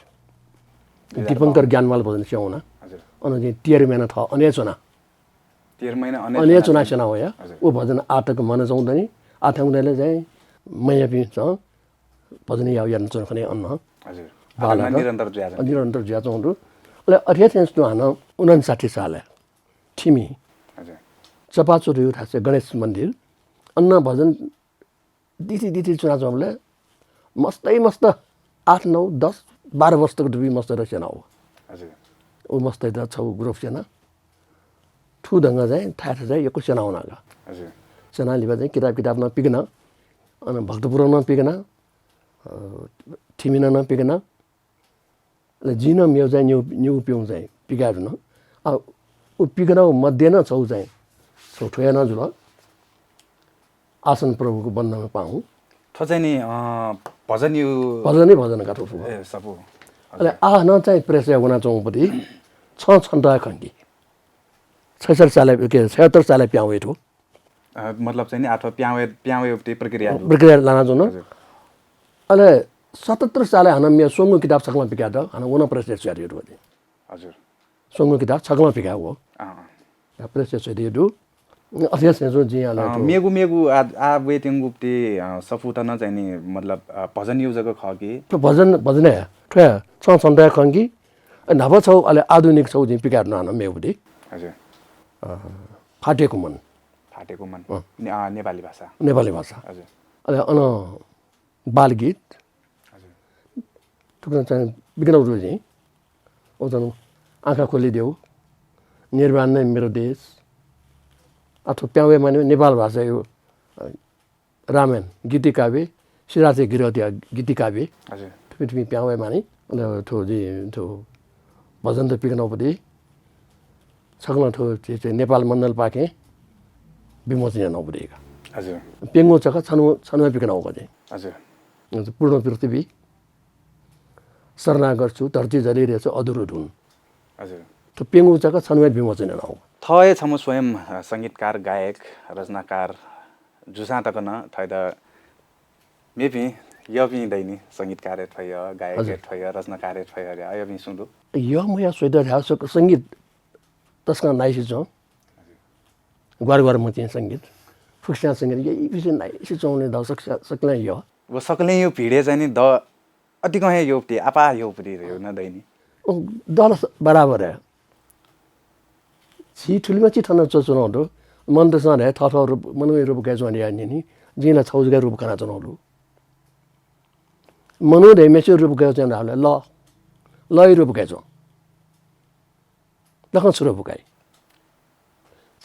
ए, दीपंकर बाउन्न। ज्ञानमाला भजन स्यं वना। हजुर। अन जिं तेह्र महिना थः अने च्वना। तेह्र महिना अने अने च्वना च्वना स्यना वया। हजुर। उ भजन आतक मन च्वंदनि, आथंगु दले चाहिँ मयापिं च भजन याउ याना च्वन खने अन्न। हजुर। बाला आतक निरन्तर जुया च्वंदु। निरन्तर जुया च्वंदु। अले अथे थें च्वं हानं उनन्साठी सालय् थिमि। हजुर। चपाचुरयु थासे गणेश मन्दिर। अन्न भजन दिति दिति च्वना च्वंबले मस्तै मस्त आठ, नौ, दस, बाह्र वर्ष तक दुबी मस्त र स्यना हो। हजुर। उ मस्तै त छौ group स्यना। थु ढंग चाहिँ थाय् थाय् चाहिँ यक्व स्यना वना का। हजुर। स्यना लिपा चाहिँ किताब किताब नं पिकना, अन भक्तपुर नं पिकना, अ, थिमिना नं पिकना। अले जिं नं मेगु चाहिँ निगू, निगू प्यंगू चाहिँ पिकाये धुन। आ, उ पिकनागु मध्ये नं छगू चाहिँ, छगू थ्व हे नं जुल। आसन प्रभुको वन्दनामा पाहुँ। थ्व चाहिँ नि, अ, भजनयु भजन नै भजन का थ्व फुक्क। ए, सफू। अले आः नं चाहिँ प्रेसय् वनाच्वंगुपट्टि छं छन्त हे खंकी। छैसट्ठी सालय्, के, छयत्तर सालय् प्यां वये थ्व। अ, मतलब चाहिँ नि आः थ्व प्यां वये, प्यां वयेपट्टि प्रक्रिया दु। प्रक्रिया लानाच्वन। हजुर। अले सतहत्तर सालय् हानं मेगु स्वंगू किताब छकलं पिकायेत हानं व नं प्रेसय् स्वयातयागु दु। हजुर। स्वंगू किताब छकलं पिकायेगु। अँ, अँ। या प्रेसय् स्वयातयागु दु। अथे हे छेँय् च्वं जिं अले अँ, थ्व मेगु, मेगु आ, आ वयेत्यंगु पट्टि, अँ, सफूत नं चाहिँ नि, मतलब, अ, भजनयु जक खः कि? थ्व भजन, भजन हे, थ्व हे, छं छन्त हे खंकी, अ, न्हापा छगू अले आधुनिक छगू जिं पिकाये धुन हानं मेगुपट्टि। हजुर। अ, फाटेको मन। फाटेको मन। अँ। ने-, अ, नेपाली भाषा। नेपाली भाषा। हजुर। अले अन बालगीत। हजुर। थुकथं चाहिँ बिकन उठु चाहिँ, व चाहिँ आँखा खोलिदेऊ, निर्वाण नै मेरो देश। अथवा प्यां वये मानि नेपाल भाषायु, अ, रामायण, गीति काव्य, सिराज गिरहतया गीति काव्य। हजुर। थुपिं, थुपिं प्यां वये मानि, अले थ्व जि, थ्व भजन त पिकनागुपट्टि, छकलं थ्व चाहिँ, चाहिँ नेपाल मण्डलपाखें विमोचन यानागुपट्टि का। हजुर। प्यंगू जक छन्हु, छन्हुया पिकनागु का चाहिँ। हजुर। पूर्ण पृथ्वी, शरणागत छु, धरती जलि रहेछ अधुरो धुन। हजुर। थ्व प्यंगू जक छन्हुया विमोचन यानागु। थः हे छम्ह स्वयं, अ, संगीतकार, गायक, रचनाकार जूसां तक नं थःत मेपिं यःपिं दइ नि, संगीतकार हे थ्व यः, गायक हे हजुर। थ्व यः, रचनाकार हे थ्व यः धयागु यःपिं सुं दु? यः मयः स्वयात धाःसा संगीत तसकं nice च्वं। ग्वार ग्वार मतिं संगीत, फुक्कसियां संगीत, यः इपिसे nice च्वंगुलिं द सकसिया-, सकलें यः। व सकलेंयु भिडय् चाहिँ नि द अतिकं हे यःपट्टि, आपाः यःपट्टि धयागु नं दइ नि। अँ, द ला स-, बराबर हे। झी थुलिमछि थन च्वच्वनागु दु। मनूतय्सं हे थःथः रूप, मनूया रूप कयाच्वंगु याः नि नि। जिं ला छगू जक रूप कनाच्वनागु दु। मनू धइम्हय्सिया रूप कयाच्वंगु धाःबलय् लः, लःया रूप कयाच्वं। लखं छु रूप काइ?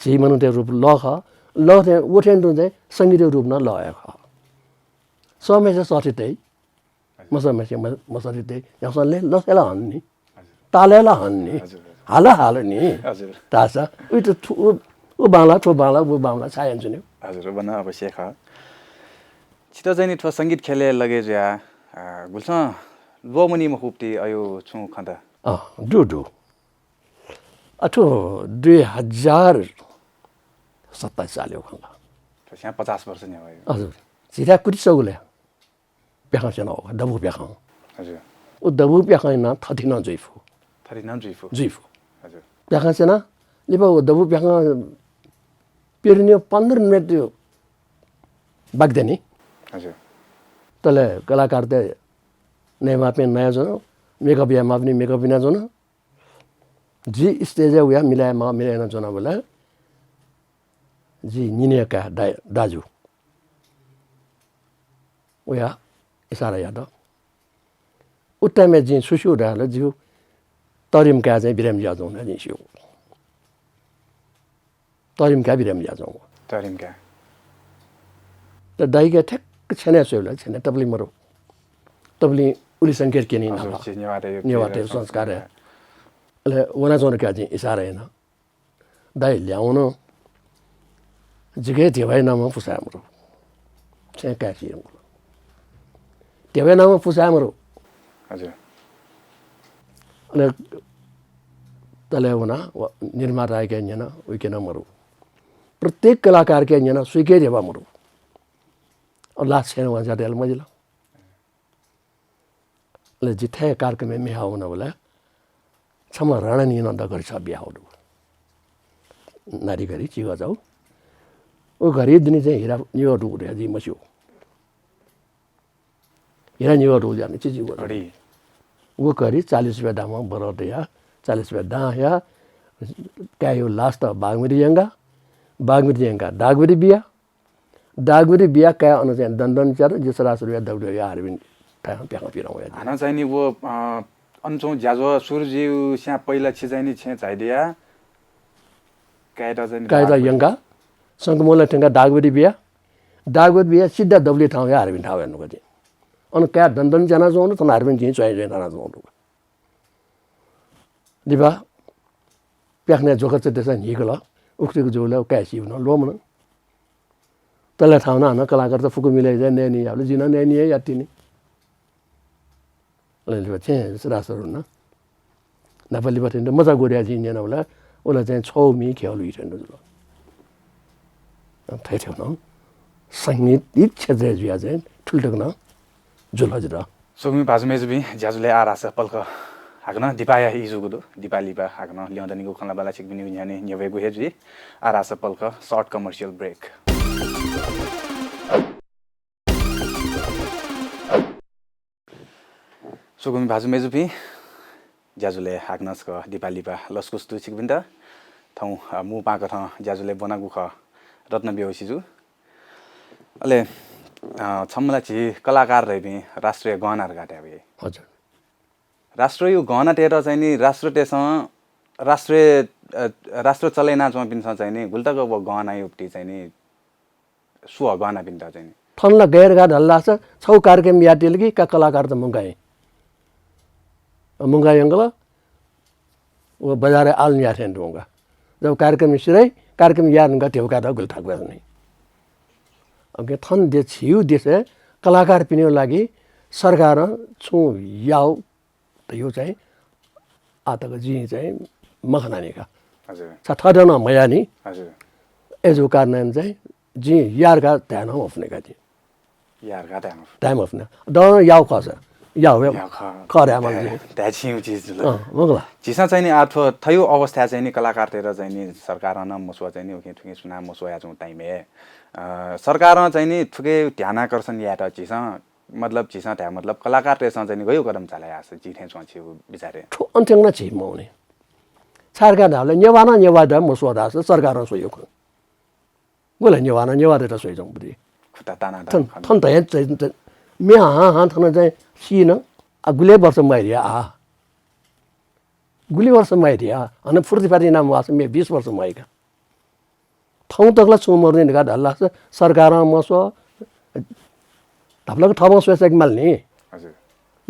झी मनूतय् रूप लः खः। लः थें, व थें तुं चाहिँ संगीतया रूप नं लः हे खः। सःम्हय्सिया सःथें तइ, मसःम्हय्सिया म-, मसःथें तइ। न्ह्यागुसां लय् लसय् ला हन नि। तालय् ला हन नि। हजुर, हजुर। हाल हाल नि। हजुर। धाःसा उइत थु-, उ, उ बांला, थ्व बांला, उ बांला, छाय् यानाच्वने? हजुर, व नं अवश्य खः। छित चाहिँ नि थ्व संगीत ख्यलय् लगे जुयाः, अ, गुलिसं ल्वःमनी मखुपट्टि अय् छुं खँ त? अँ, दु, दु। अ, थ्व दुई हजार सत्ताइस सालय् खँ का। थ्व स्यां पचास वर्ष न्ह्यः वइ। हजुर। झीथाय् कुति चःगुलय् प्याखं स्यनागु, दबू प्याखं। हजुर। उ दबू प्याखं नं थथे नं जुइ फु। थथे नं जुइ फु। जुइ फु। हजुर। प्याखं स्यना, लिपा उ दबू प्याखं पेरिन्यु पन्ध्र मिनेट बाकि दनि। हजुर। तले कलाकारतय् नयेमाःपिं नयाच्वन, makeup यायेमाःपिं makeup यानाच्वन। जि stage-य् वयाः मिलायेमाः, मिलायेनाच्वनाबलय् जि निनिया काय् दा-, दाजु वयाः इसारा यात। उ time-य् जिं छु स्यू धाःसा जिगु तःरिम काय् चाहिँ बिरामी जुयाच्वंगु धकाः जिं स्यू। तःरिम काय् बिरामी जुयाच्वंगु। तःरिम काय्। त दाइके ठ्याक्क छ्यनय् स्वयेबलय् छ्यनय् तबलिं मरु। तबलिं उलि संकेत क्यनी हजुर, नापं। नेवाःतय् नेवाःतय् संस्कार। अले वनाच्वंगु धकाः जिं इसारा याना। दाइ ल्याहां वन। जिके धेबाया नामं पुसा याये मरु। छेँय् काय् चिधंगु। धेबाया नामं पुसा याये मरु। हजुर। अले तले वना, व निर्मातायाके न्यना, उइके नं मरु। प्रत्येक कलाकारके न्यना, सुइके धेबा मरु। अ, last छेँय् वना ज्यात याल मजिल। अले जि थथे कार्यक्रमय् म्ये हाः वनाबलय् छम्ह राणानिनं दकलय् छगू बियाः हःगु दु। नारी घडी चिगः जाउ। उ घडी दुने चाहिँ हिरा निगः दुगु धयाः जिं मस्यू। हिरा निगः दुगु धयाः नि चिचिगः दु। घडी। व घडी चालिस रुपियाँ दामं बरं तयाः, चालिस रुपियाँ दां हयाः, काय्‌या last बागमती यंकाः, बागमती यंकाः डाकबुटी बिया। डाकबुटी बिया काय् अन चाहिँ दनदन च्यात, जि सरासरी या दबुलिया हारबिन थाय् प्याखं पिरं वया। हानं चाहिँ नि व, अ, अन च्वं ज्याझ्वः सुरु जुइस्यां पहिला छि चाहिँ नि छेँय् झाइदिया काय्‌यात चाहिँ नि काय्‌यात डाकबुटी। यंका, शंकुमोला थ्यंका डाकबुटी बिया, डाकबुटी बिया सिधा दबुलिया थाहां वया हारबिन थाहां वया नुगः जिं। अन काय् दनदन च्यानाच्वंगु, थन हारबिन जिं च्वयां च्वयां थानाच्वंगु। लिपा प्याखनय् ज्वःकाः चतेसा न्हीकल, उखेक जूबलय् काय् सिबन ल्वःमन। तले थाउन हानं कलाकारत फुक्क मिले चाहिँ नयेनी याबलय् जिं नं नयेनी हे यातिनि। अले लिपा चाहिँ राष्ट्ररुन न्हापा लिपा थ्यंत मचा गोर्या जिं न्यनाबलय् उला चाहिँ छौ मि खेल हुइ थ्यंत जुल। थथे थें नं संगीत क्षेत्रय् जुया चाहिँ थुलि तक नं जुल जितः। स्वकुमि भाजु मय्‌जुपिं, ज्याझ्वलय् आः धाःसा पलख हाकनं दिपाया ई जूगु दु। दिपा लिपा हाकनं ल्यं दनिगु खँ ल्हाबल्हा छिकपिनिगु न्ह्यःने न्ह्यब्वयेगु हे जुइ। आः धाःसा पलख short commercial break। स्वकुमि भाजु मय्‌जुपिं, ज्याझ्वलय् हाकनं छकः दिपा लिपा लसकुस दु छिकपिन्त। थौं, अ, मू पाकथं ज्याझ्वलय् ब्वनागु खः रत्न बेहोशीजु। अले, अ, छम्ह ला झी कलाकार धइपिं राष्ट्रया गहना धकाः धायेबलय् हजुर। राष्ट्रया गहनातय्‌त चाहिँ नि राष्ट्रतय्‌सं, राष्ट्रया, अ, राष्ट्र चले यानाच्वंपिन्सं चाहिँ नि गुलि तक व गहनाया उपति चाहिँ नि स्वः गहनापिन्त चाहिँ नि। थन ला गय् धकाः धाल धाःसा छगू कार्यक्रम यायेत्यंगु का कलाकारत मुंकाइ। मुंकायंकल व बजारय् आलना याये थें तुं का। जब कार्यक्रम सिधइ, कार्यक्रम याये धुंकाः ध्यबा कायेत गुलि थाकु वय् नि। OK, थन दे झीगु देशय् कलाकारपिनिगु लागि सरकारं छुं याउ धइगु चाहिँ आः तक जिं चाहिँ मखनानि का। हजुर। छ थःत नं मयानि। हजुर। अय्‌जूगु कारणं चाहिँ जिं याः धकाः धाये नं मफुनि का जिं। याः धकाः धाये मफु। धाये मफुनि। दँ याउ खःसा, याउ हे याउ खः। खः धाये माल धाये, जिं। धाये छिं चिज जुल। अँ, मखु ला। झीसं चाहिँ नि आः थ्व थयु अवस्थाय् चाहिँ नि कलाकारतय्‌त चाहिँ नि सरकारं नं मस्वः चाहिँ नि उखें थुखें सुनां मस्वः याच्वंगु time य्, अ, सरकारं चाहिँ नि थुके ध्यानाकर्षण यायेत झीसं मतलब झीसं धाये मतलब कलाकारतय्‌सं चाहिँ नि गयु कदम चाले याःसा जि थें च्वं छिगु विचारय्? थ्व अन्त्यं नं झी मवने। छाय् धकाः धाःबलय् नेवाः नं नेवाःत मस्वः धाःसा सरकारं स्वइगु खः। गुलि नेवाः नं नेवाःतय्‌त स्वइच्वंगु दु। खुट्टा ताना थन, थन धया चाहिँ, चाहिँ, म्ये हां हां थन चाहिँ सिन, आ, गुलि वर्ष म्वाइ धया आ। गुलि वर्ष म्वाइ धया, हानं फुर्ति फार्ति याना म्वाःसा म्ये बिस वर्ष म्वाइ का। थौं तक ला छुं मरुनि धकाः धाल धाःसा सरकारं मस्वः, न्हापालाक थःम्हं स्वये सय्‌के माल नि। हजुर।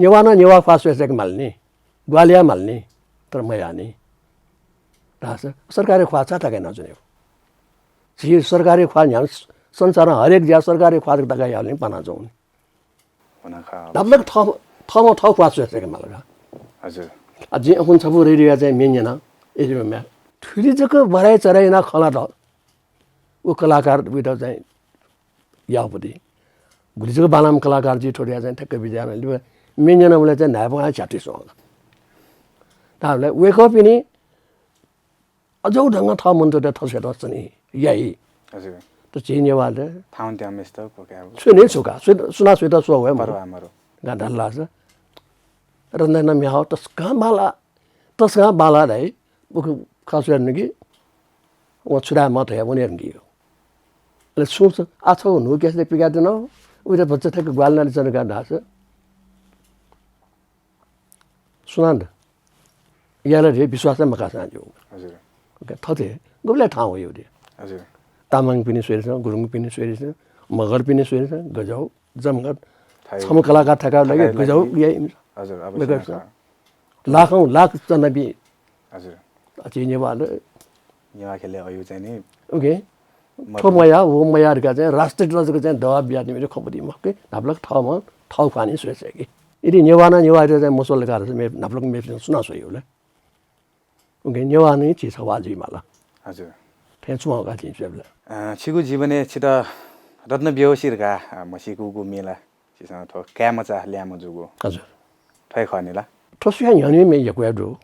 नेवाः नं नेवाः ख्वाः स्वये सय्‌के माल नि। ग्वाहालि याये माल नि। तर मयाः नि। धाःसा सरकारी ख्वाः छाय् ताके यानाच्वनेगु? झी सरकारी ख्वाः न्ह्याम्ह संसारं हरेक ज्या सरकारी ख्वाः ताके याःबलय् पानाच्वंगु नि। हुन खः। न्हापालाक थः, थःम्हं थः ख्वाः स्वये सय्‌के माल का। हजुर। आ, जिं अखुन छपु रेडियोया चाहिँ म्ये न्यना, एजीमा म्ये। थुलि जक बढाइ चढाइ यानाः खँ ल्हात। व कलाकारपिन्त चाहिँ याःगु पति। गुलि जक बांलाःम्ह कलाकार जुइ थ्व धया चाहिँ ठ्याक्क बिज्याना। लिपा म्ये न्यनाबलय् चाहिँ न्हाय्‌पं हे झ्यातुइ स्वं। धाःबलय् वय्‌कःपिनि अजौ ढंगं थः मनूतय्‌त थः स्वयेत सनी याइ। हजुर। त झी नेवाःतय् थाहां वयाम्हय्‌सित क्वकाये। स्वये नि छु का, स्वये, सुनां स्वयेत स्वः वये मरु। परवाः मरु। गां धाल धाःसा रत्न दाइनं म्ये हाःगु तसकं बांलाः, तसकं बांलाः धाइ। उखे खँ स्वये धुंकी, वं छु धाये माः धया वने धुंकी। अले सुं छु, आः छगू न्हू क्यासेट पिकादिन, उइत भचा थ्याक्क ग्वाहालि यानादिसँ धकाः धाःसा सुनां द याला धया विश्वास हे मकाःसां ज्यू। हजुर। OK, थथे गुबलय् थाहां वइ धया। हजुर। तामाङपिनि स्वइदिसँ, गुरुङपिनि स्वइदिसँ, मगरपिनि स्वइदिसँ, गज्याउ, जमगर, थायु। छम्ह कलाकार थकाय् लागि थकाय् गज्याउ लागि। याइ इमिसं। हजुर, अवश्य गज्याउ नखः। लाखौं लाख चनाबी। हजुर। अ, झी नेवाः नेवाः ख्यलय् अयु चाहिँ नि। OK। मरु। थ्व मयाः, व मयाः धकाः चाहिँ राष्ट्रिय तलय् चाहिँ दबाब बियादीम्ह खँ मदुनि मखु कि, न्हापालाक थःम्हं थःगु ख्वाः निं स्वये सय्‌की। यदि नेवाः नं नेवाःतय्‌त चाहिँ मस्वल धकाः धाःसा मे-, न्हापालाक मेपिन्सं सुनां स्वइ ले? OK, नेवाः नं झी छवाः जुइमाल। हजुर। थें च्वं का झी स्वयेबलय्। अ, छिगु जीवनय् छितः रत्न बेहोशी धकाः, अ, म्हसीकूगु म्ये ला छिसं थ्व काय्‌मचा ल्याय्‌म्ह जूगु। हजुर। थ्व हे खः नि ला? थ्व स्वयाः न्ह्यःने म्ये यक्व हे दु।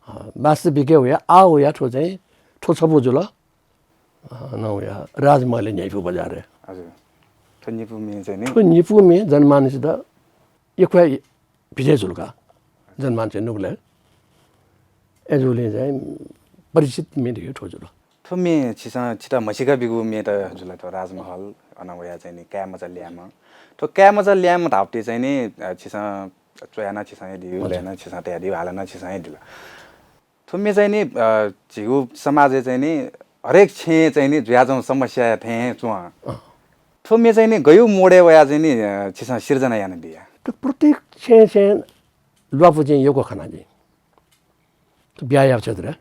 अ, वास्तविक वया, आः वया थ्व चाहिँ, थ्व छपु जुल। अ, नं वया राजमहलय् न्ह्याइपु बजारय्। हजुर। थ्व निपु म्ये चाहिँ नि? थ्व निपु म्ये जनमानसयात यक्व हे भिजय् जुल का। जनमानसय् नुगलय्। अय्‌जूगुलिं चाहिँ परिचित म्ये धइगु थ्व जुल। थ्व म्ये छिसं, छितः म्हसीका बीगु म्ये त जुल थ्व राजमहल, अन वया चाहिँ नि काय्‌मचा ल्याय्‌म्ह। थ्व काय्‌मचा ल्याय्‌म्ह धाःबलय् चाहिँ नि, अ, छिसं च्वया नं छिसं हे दिल, हजुर। लय् नं छिसं तयादिल, हाला नं छिसं हे दिल। थ्व म्ये चाहिँ नि, अ, झीगु समाजय् चाहिँ नि हरेक छेँय् चाहिँ नि जुयाच्वंगु समस्या थें च्वं। अँ। थ्व म्ये चाहिँ नि गयु मोडय् वया चाहिँ नि, अ, छिसं सिर्जना यानाबिया? त प्रत्येक छेँय् छेँय् ल्वापु चाहिँ यक्व खना जिं। थ्व ब्याहा याःगु क्षेत्रय्।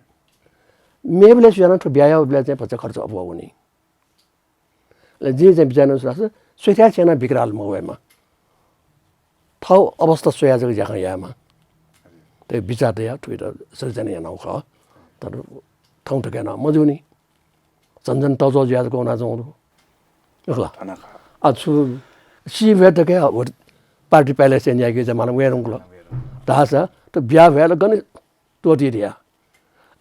मेबलय् स्वयाः नं थ्व ब्याहा याःगु बेलय् चाहिँ भचा खर्च अप्वः वनी। अले जिं चाहिँ बिचाः यानागु छु धाःसा स्वथाय् छेँनं बिक्राल मवयेमा। थःगु अवस्था स्वयाः जक ज्याखँ यायेमा। थ्व बिचाः तयाः थुइत सृजना यानागु खः। तर थौं थुकी नं मजूनि। झन झन तःज्वः जुयाः जक वनाच्वंगु दु। खः ला? अन खः। आ, छु सी भ्वय् तक हे party palace-य् न्यायेके जमाना वये धुंकल। धाःसा थ्व ब्याहा भ्वय् ला गन त्वःती धया।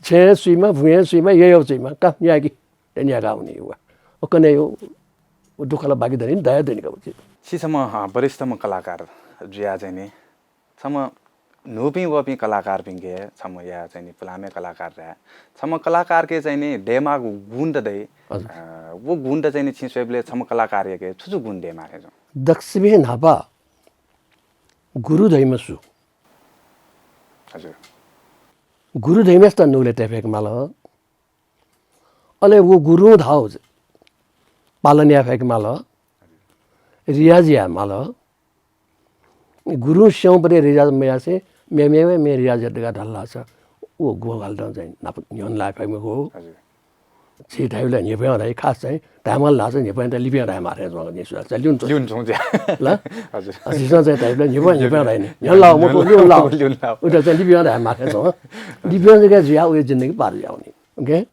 छेँय् सुइमा, भुँय् सुइमा, यय् सुइमा, का न्यायेके, न्यायेका वनी वा। व कन्हय् व दुःख ला बाकी दनि, दया दनि का उचित। छि छम्ह, अ, वरिष्ठम्ह कलाकार जुयाः चाहिँ नि छम्ह न्हूपिं वःपिं कलाकारपिंके छम्ह या चाहिँ नि पुलांम्ह कलाकार धाये। छम्ह कलाकारके चाहिँ नि दयेमाःगु गुण त दइ। हजुर। अ, व गुण त चाहिँ नि छिं स्वयेबलय् छम्ह कलाकारयाके छु छु गुण दयेमाः थें च्वं? दक्वसिबें न्हापा गुरु धइम्ह सु? हजुर। गुरु धइम्हय्‌सित नुगलय् तये फय्‌के माल। अले व गुरुं धाःगु पालन याये फय्‌के माल। रियाज याये माल। गुरुं स्यंबलय् रियाज मयासें मेमेगु मेमेगु रियाज यात धकाः धाल धाःसा व गुगु हालतं चाहिँ न्हापा न्ह्यःने लाये फइ मखु। हजुर। झी धाइबलय् न्ह्यब्वयां धाइ, खास चाहिँ धायेमाल धाःसा न्ह्यब्वयां धाइ, लिपयां धायेमाः थें च्वं नि सुयां चाहिँ ल्यूने च्वं। ल्यूने च्वं ज्या। ल? हजुर। अ, झीसं चाहिँ धाइबलय् न्ह्यब्वयां, न्ह्यब्वयां धाइ नि। न्ह्यःने लाः, मखु, ल्यूने लाः। ल्यूने लाः। उइत चाहिँ लिपयां धायेमाः थें च्वं। लिपयां जक जुयाः वया जिन्दगी पार जुयावनी। OK?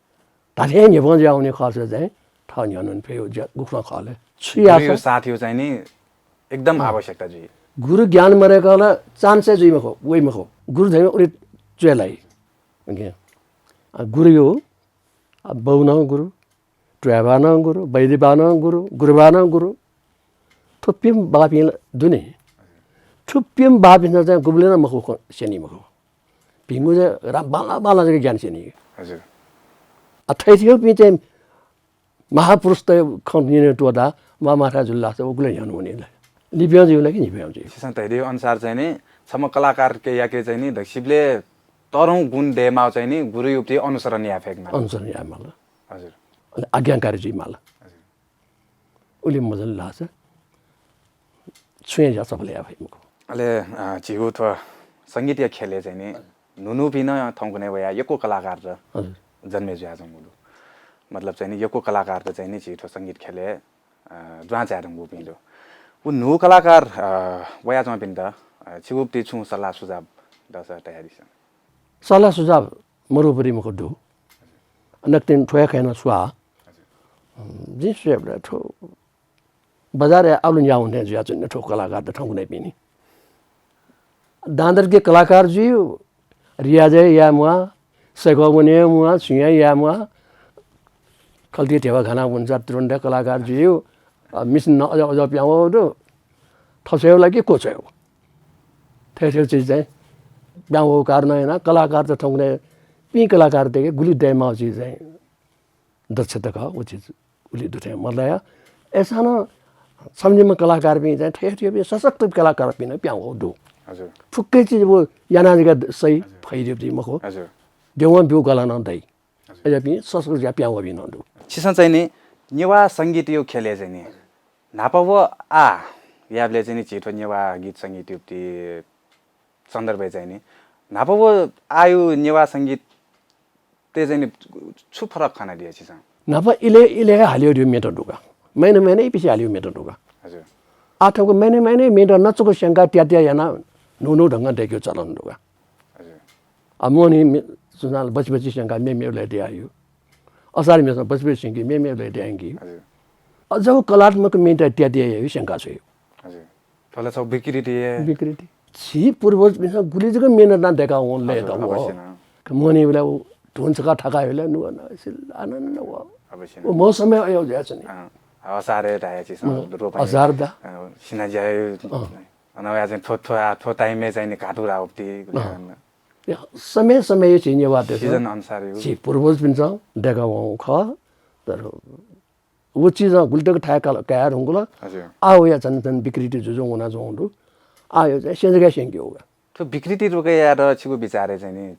धात्थें न्ह्यब्वं जुयावनी खःसा चाहिँ थः न्ह्यःने वने फइ, ज्या गुकथं खः ले। छु याःसा गुरुयो साथयो चाहिँ नि एकदम अँ। आवश्यकता जुइ। गुरु ज्ञान मदय्‌कल chance हे जुइ मखु, वइ मखु। गुरु धइम्ह उलि च्वय् लाइ। OK? अ, गुरुयो, अ, बौ नं गुरु, त्वाय्‌बा नं गुरु, वैद्यबा नं गुरु, गुरुबा नं गुरु। थ्व प्यम्ह बाःपिं ला दु नि। थ्व प्यम्ह बाःपिन्सं चाहिँ गुबलें नं मखु, स्यनी मखु। भिंगु चाहिँ रा-, बांलाः बांलाः जक ज्ञान स्यनी। हजुर। अ, थथे थेंपिं चाहिँ महापुरुषत खँ न्यने त्वःताः माःमाःथाय् जुल धाःसा उगु ला न्ह्यःने वनी ला। लिपयां जुइ ला कि न्ह्यब्वयां जुइ? छिसं धयादीगु अनुसार चाहिँ नि छम्ह कलाकारयाके चाहिँ नि दक्वसिबलय् तःधंगु गुण दयेमाःगु चाहिँ नि गुरुयो प्रति अनुसरण याये फय्‌के माल। अनुसरण याये माल। हजुर। अले आज्ञाकारी जुइ माल। हजुर। उलि मजुल धाःसा छुं हे ज्या सफल याये फइ मखु। अले, अ, झीगु थ्व संगीतया ख्यलय् चाहिँ नि न्हून्हूपिं नं थौंकन्हय् वयाः यक्व कलाकारत हजुर। जन्मे जुयाच्वंगु दु। मतलब चाहिँ नि यक्व कलाकारत चाहिँ नि झी थ्व संगीत ख्यलय्, अ, दुहां चाये धुंकूपिं दु। व न्हू कलाकार, अ, वयाच्वंपिन्त, अ, छिगु प्रति छुं सल्लाह सुझाव दःसा धयादिसँ। सल्लाह सुझाव मरुपरि मखु दु। नकतिनि थ्व हे खँ याना स्वाः। जिं स्वयेबलय् थ्व बजारय् आलु न्याः वने थें जुयाच्वनी थ्व कलाकारत थौंकन्हय्‌पिं नि। दांदरके कलाकार जुइ, रियाज हे याये म्वाः, सय्‌कः वने हे म्वाः, छुं हे याये म्वाः। खल्ति ध्यबा घानाः वंसा तुरुन्त कलाकार जुइ, अ, मिसिन नं अज्याःगु अज्याःगु प्यां वःगु दु। थः छ्वयेगु ला कि क्व छ्वयेगु? थथे थेंगु चिज चाहिँ प्यां वःगु कारणं यानाः कलाकारत थौंकन्हय्‌पिं कलाकारतय्‌के गुलि दयेमाःगु चिज चाहिँ दक्षता खः, व चिज उलि दु थें मदया। अय्‌सां नं छम्ह निम्ह कलाकारपिं चाहिँ थथे थेंपिं सशक्त कलाकारपिं नं प्यां वःगु दु। हजुर। फुक्कै चिज व यानाः जक सइ, हजुर। फइ धइगु मखु। हजुर। द्यवं ब्यूगु कला नं दइ। हजुर। अज्याःपिं सशक्त जुयाः प्यां वःपिं नं दु। छिसं चाहिँ नि नेवाः संगीतयो ख्यलय् चाहिँ नि न्हापा व आः याःबलय् चाहिँ नि झी थ्व नेवाः गीत संगीतयो प्रति सन्दर्भय् चाहिँ नि न्हापा व आःयो नेवाः संगीतय् चाहिँ नि छु फरक खनादिया छिसं? न्हापा इलय् इलय् हे हालियो धइगु म्येत दु का। महिना महिना इपिसे हालियो म्येत दु का। हजुर। आः थौंक महिना महिना म्येत नचुक स्यंकाः त्यात्या यानाः न्हू न्हू ढंगं दय्केगु चलन दु का। हजुर। आ, मोहनी मे-, सुनाल बछि बछि स्यंकाः मेमेगु लय् दयाहयो। असार म्येसं बछि बछि स्यंकी मेमेगु लय् दयाहंकी। हजुर। अज्याःगु कलात्मक म्येत त्यात्या यायो स्यंका छ्वयो। हजुर। थ्व ला छगू विकृति हे। विकृति। झी पूर्वजपिन्सं गुलि जक मेहनत यानाः दय्काः वंगु लय् त अवश्य व। नं। मोहनीबलय् व धुन छकः थाकाः हयेबलय् नुगः नं सिल आनन्द व। अवश्य व नं। मौसमय् अय् जुयाच्वनी। अँ, असारय् धाये छिसं, अँ, रोपनी। असार दा। अँ, सिनाज्या हे। अँ। अन वया चाहिँ थ्व, थ्व, आ, थ्व time-य् चाहिँ नि घातु रावप्ति, अँ। या, समय, समय झी नेवाःतय्‌सं season अनुसार यो। झी पूर्वजपिन्सं दय्काः वंगु खः, तर व चिजं गुलि तक थाय् काल, काये धुंकल। हजुर। आः वया झन झन विकृति जुजुं वनाच्वंगु दु। आः यो चाहिँ स्यंजकाः स्यंके वःगु। थ्व विकृति रोके यायेत छिगु विचारय् चाहिँ नि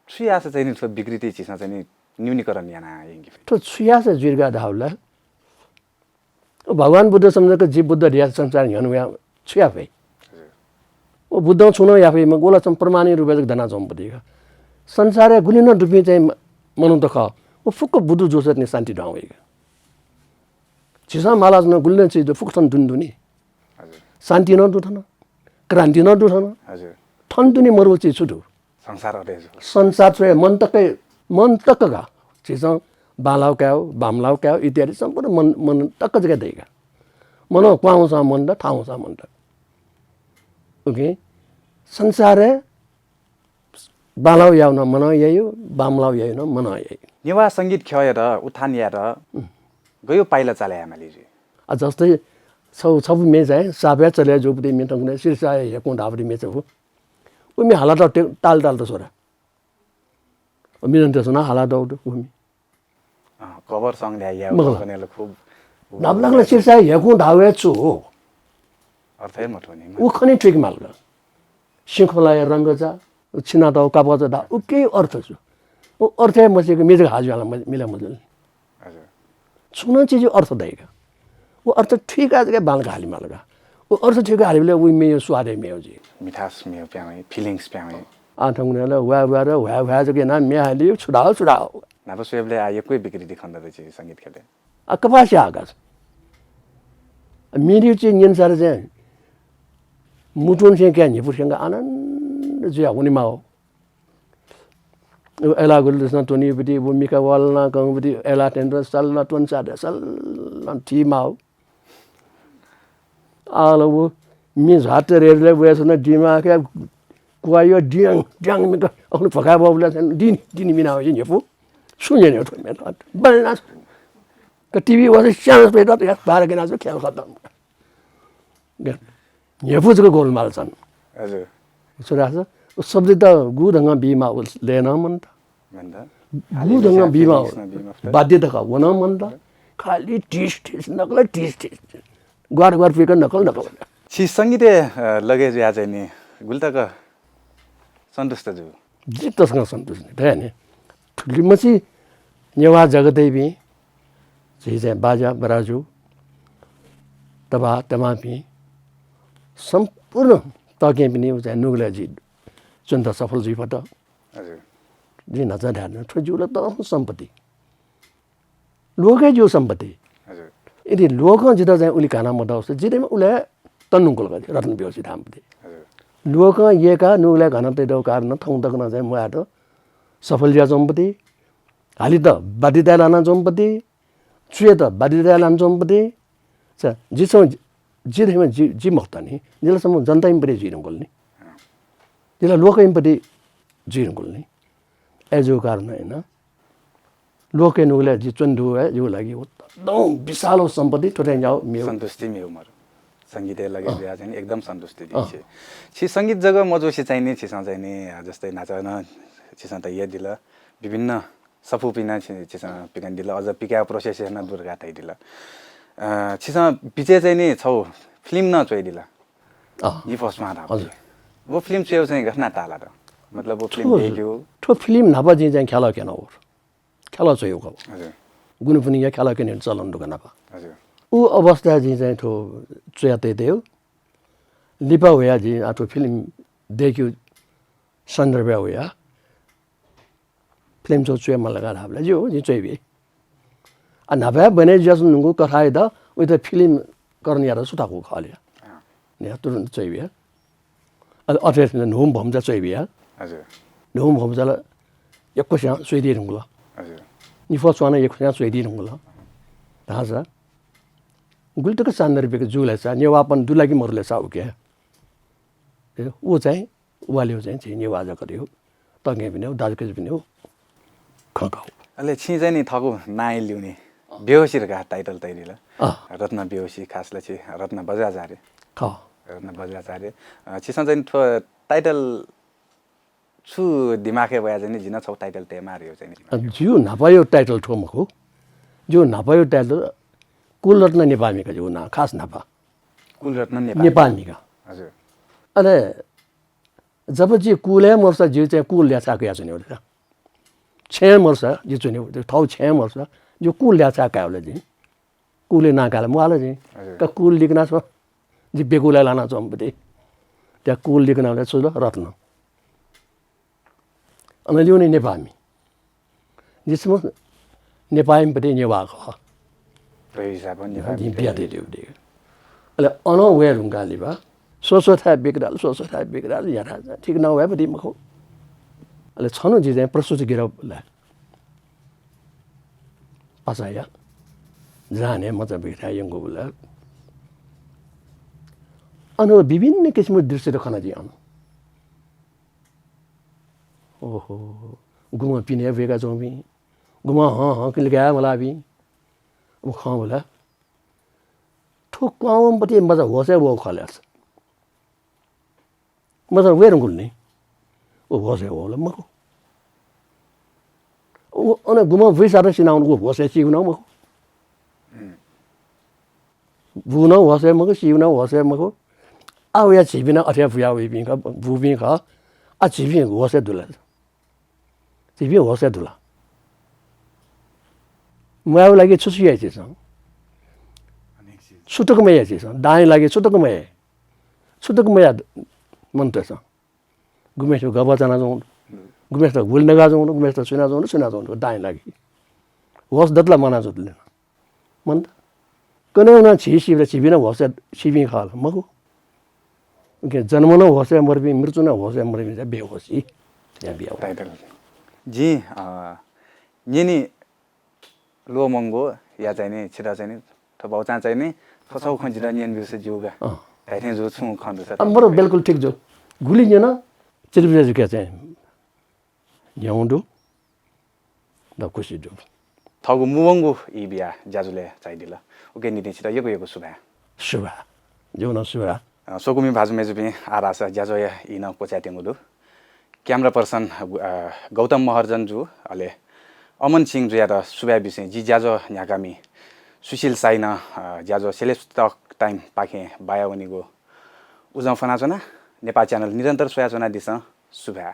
छु याःसा चाहिँ नि थ्व विकृति झीसं चाहिँ नि न्यूनीकरण याना यंके फइ? थ्व छु याःसा जुइ धकाः धाःबलय् भगवान बुद्ध सम्झक जि बुद्ध धयाः संसार न्ह्यःने वयाः छु याये फइ? हजुर। व बुद्धं छुं नं याये फइ मखु, व ला छम्ह प्रमाणिक रूपय् जक दनाच्वंम्ह बुद्धि का। संसारय् गुलि नं दुपिं चाहिँ म-, मनूत खः, व फुक्क बुदु जूसा तिनि शान्ति दुहां वइगु। झीसं मालाच्वना गुलि नं चिज दु, फुक्क थन दुने दु नि। हजुर। शान्ति नं दु थन, क्रान्ति नं दु थन। हजुर। थन दुने मरु चिज छु दु? संसार अथे जू। संसार छु हे मन तक, मन तक का। झीसं बांलाउ कायेगु, बांमलाउ कायेगु इत्यादि सम्पूर्ण मन, मन तक जक दइगु। मनं क्वाः हुसां मन दु, थाः हुसां मन दु। OK? संसारय् बांलाउ यायेगु नं मनं याइगु, बांमलाउ याइगु नं मनं याइगु। नेवाः संगीत ख्यःयात उत्थान यायेत गय् पाइला चाले यायेमाली जुइ? आ, जस्तै छगू, छपु म्ये चाहिँ सापय् चले जूपति म्ये थौंकन्हय् सिरसाया ह्यकुं धाःपति म्ये छपु। उ म्ये हालातःगु ताल ताल त स्वरा। मिजंतय्सं नं हालातःगु दु उ म्ये। अँ, cover song ल्याः याः मखु। कनेल खुब न्हापालाक ला सिरसाया ह्यकुं धाःगु हे छु हो? अर्थ हे मथू नि। उ खने थुइके माल का। सिंखोलाया रंगचा, छिनातःगु कापःचा धाःगु, उकिया अर्थ छु? उ अर्थ हे मसीके म्ये जक हाः जुयाः ला म-, मिले मजुल। हजुर। छुं नं चिजया अर्थ दइ का। उ अर्थ थुइकाः जक बांलाक हाले माल का। उ अर्थ थुइकाः हालेबलय् उ म्येया स्वाद हे मेगु जुइ। मिठास मेगु प्याहां वइ, feelings प्याहां वइ। आः थौंकन्हय् ला ह्वाये ह्वाये, ह्वाये ह्वाये जक यानाः म्ये हाली, छु धाःगु, छु धाःगु। न्हापा स्वयेबलय् आः यक्व विकृति खनेदत झी संगीत ख्यलय्। आ, कपास आकाश। आ, म्येया चिज न्यनेसां चाहिँ मुतुंनिसें काय् न्ह्यइपुसे आनन्द जुयाः वनेमाः। व अय्लाः गुलि दुसां त्वनीपति, व मिखा वाललां कंपति, अय्लाः थें तुं सल्लां त्वनेसां सल्लां थीमाः। आः ला व म्ये झ्वात रेलय् वयेसं दिमागय् क्वाःया ड्याङ ड्याङ मिखा अखुन्हु भकाः ब्वःबलय् चाहिँ दिने दिने मिना वइ न्ह्यइपु। सुं न्यने थ्व म्ये त। बल्लास। का TV वःसा स्यानाः स्वयेत या बाह्र गना जु ख्याल खतम। न्ह्यइपु जक गोलमाल छन्। हजुर। छु धाःसा उ शब्द त गुगु ढंगं बीमाः व लय् नं मन्त। मन्त। गुगु ढंगं बीमाः व। Feelings नं बीमाः। बाध्य तक व नं मन्त। खालि ठिस ठिस नकल ठिस ठिस। ग्वार ग्वार पुइक नकल नकल। छि संगीतय्, अ, लगे जुयाः चाहिँ नि गुलि तक सन्तुष्ट जू? जि तसकं सन्तुष्ट नि, धया नि। थुलिमछि नेवाः जगतय्‌पिं, झी चाहिँ बाज्या बराजु, तबा तमापिं, सम्पूर्ण तःकेहेँपिनि चाहिँ नुगलय् जि च्वनेत सफल जुइफत। हजुर। जिं न्हाचः धयाथें थ्व जिगु ला तःधंगु सम्पत्ति। लोकय् जिगु सम्पत्ति। हजुर। यदि लोकं जितः चाहिँ उलि घाना मतःसा, जि धाःम्ह उलि तन्धुंकल का, रत्न बेहोशी धाःम्ह पति। हजुर। लोकं यय्‌काः नुगलय् घाना तयेधुंकूगु कारणं थौं तक नं चाहिँ म्वायेत सफल जुयाच्वंम्ह पति। हालेत बाध्यताय् लानाच्वंम्ह पति। च्वयेत बाध्यताय् लानाच्वंम्ह पति। चा, जि छम्ह, जि धाःम्ह जि, जि मखुत नि। जि ला छम्ह जनतायाम्ह पति जुइधुंकल नि। जि ला लोकयाम्ह पति जुइधुंकल नि। अय्‌जूगु कारणं यानाः लोकय् नुगलय् जि च्वनेधुंगु हे जिगु लागि व तःधंगु विशाल सम्पत्ति, थ्व थें न्यागू मेगु। सन्तुष्टि मेगु मरु। संगीतय् लगे अँ। जुयाः चाहिँ एकदम सन्तुष्टि अँ। दिसे। छि संगीत जक मजूसे चाहिँ नि, छिसं चाहिँ नि, अ, जस्तै न्हाचः नं छिसं तयादिल, विभिन्न सफूपिं नं छि-, छिसं पिकनादिल, अझ पिकायेगु process हे नं दु धकाः धयादिल। अ, छिसं बिचय् चाहिँ नि छगू film नं च्वयादिल। अँ। निफः स्वां धाःगु। हजुर। व film च्वयेगु चाहिँ गथे यानाः ताःलात? मतलब व film थ्व, दय्‌केगु? थ्व film न्हापा जिं चाहिँ ख्यालः क्यनागु। ख्यालः च्वयागु खः। हजुर। गुनिपुनिया ख्यालः क्यनेगु चलन दु का न्हापा। हजुर। उ अवस्थाय् जिं चाहिँ थ्व च्वया तयातयागु। लिपा वयाः जिं आः थ्व film दय्‌केगु सन्दर्भय् वयाः film छगू च्वये माल का धाःबलय् ज्यू, जिं च्वयाबी। आ, न्हापाय् बने जुयाच्वंगु कथायात उइत film करण यायेत सु थाकु खः ले। अँ। ने तुरुन्त च्वयाबी। अले अथे हे न्हूम्ह भम्चा च्वयाबिया। हजुर। न्हूम्ह भम्चा ला यक्वस्यां च्वयादी धुंकल। हजुर। निफः स्वां नं यक्वस्यां च्वयादी धुंकल। धाःसा गुलि तक सान्दर्भिक जू ले सा, नेवाःपन दु ला कि मरु ले सा उके। ए, उ चाहिँ वाल्यु चाहिँ झी नेवाः जक धइगु, तंकेपिनिगु, दाजुकिजापिनिगु खँ खः। अले छिं चाहिँ नि थःगु नां हे ल्यूनि, बेहोशी धकाः title तयादिल। अँ। रत्न बेहोशी, खास ला छि रत्न बज्राचार्य। खः। रत्न बज्राचार्य। अ, छिसं चाहिँ नि थ्व title छु दिमागय् वया चाहिँ नि जिं नं छगू title तयेमाः धइगु चाहिँ नि दिमागय्। अ, जिगु न्हापाया title थ्व मखु। जिगु न्हापाया title कुलरत्न नेपाःमि का जिगु नां, खास न्हापा। कुलरत्न नेपाःमि। नेपाःमि का। हजुर। अले जब जि कुलय् मरुसा जि चाहिँ कुल ल्याछाय् कयाच्वनेगु ले। छेँय् मरुसा जि च्वनेगु, थःगु छेँय् मरुसा जि कुल ल्याछाय् कायेगु ले जिं। कुलय् नां कायेगु ले म्वाःल जिं। हजुर। का कुल लिकना छ्व। जि बेकुलय् लानाच्वंम्ह पति। त्या कुल लिकनाबलय् छु जुल? रत्न। अन ल्यू नि नेपाःमि। जि छम्ह नेपाःमिपट्टि नेवाः खः। थ्व हिसाबं नेपाःमि जिं बिया तयादीगु दु। अले अन वये धुंकाः लिपा स्व स्व थाय् बिग्राल, स्व स्व थाय् बिग्राल, याथाय् ठीक नं वयेपट्टि मखु। अले छन्हु जि चाहिँ प्रस्तुति गिरफ्त लाये। पासाया जाने मचा बिग्रायंगु उला। अन विभिन्न किसिमको दृश्य त खना जिं अन। ओहो, गुम्ह पिने बुइका च्वंपिं, गुम्ह हँ हँ किलिकाया मलाःपिं। अब खँ उला। थ्व क्वहां वंपट्टि मचा होसय् वःगु खः ल्यास। मचा वये धुंकल नि। व होसय् वःगु ला मखु। व अन गुम्ह बुइसात सिनावंगु व होसय् सीगु नं मखु। बूगु नं होसय् मखु, सीगु नं होसय् मखु। आ वया झीपिं नं अथे बुया वइपिं खः, बूपिं खः। आ झीपिं होसय् दुला। झीपिं होसय् दुला। म्वायेगु लागि छु छु याइ झीसं? छु तक मयाइ झीसं? दांया लागि छु तक मयाइ? छु तक मयाः मनूतय्‌सं? गुम्हेसित गबः चाना च्वंगु, गुम्हेसित गुलि नका च्वंगु, गुम्हेसित सुना च्वंगु, सुना च्वंगु दांया लागि। होस दत ला मना जुल नि। मन्त। कन्हय् वनाः झी सीबलय् झीपिं नं होसय् सीपिं खः ला? मखु। उकिं जन्म नं होसय् मरुपिं, मृत्यु नं होसय् मरुपिं चाहिँ बेहोसी। या बिया व। टाइटल। जिं, अ, न्यने ल्वःमंगु या चाहिँ नि, छितः चाहिँ नि, थ्व भौचां चाहिँ नि, थ्व छगू खँ जितः न्यने ब्यूसा ज्यू का। अँ। धाइथें जू छुं खँ दुसा अ, मरु, बिल्कुल ठीक जू। गुलि न्यन, चिल्पिजा जुके चाहिँ न्ह्यःने दु, द खुसी दु। थःगु मुवंगु ई बियाः ज्याझ्वलय् झायादिल। उकिया निंतिं छितः यक्व यक्व सुभाय्। सुभाय्। जिगु नं सुभाय्। अ, स्वकुमि भाजु मय्‌जुपिं, आः धाःसा ज्याझ्वःया ई नं क्वचायेत्यंगु दु। Camera person, अ, गौतम महर्जन जु, अले अमन सिंह जुयात सुभाय् बिसें जि ज्याझ्वः न्ह्याकामि सुशील साइनं, अ, ज्याझ्वः Celebs Talk Time पाखें बायावनीगु उजं फ्वनाच्वना। नेपाः channel निरन्तर स्वयाच्वनादिसँ। सुभाय्।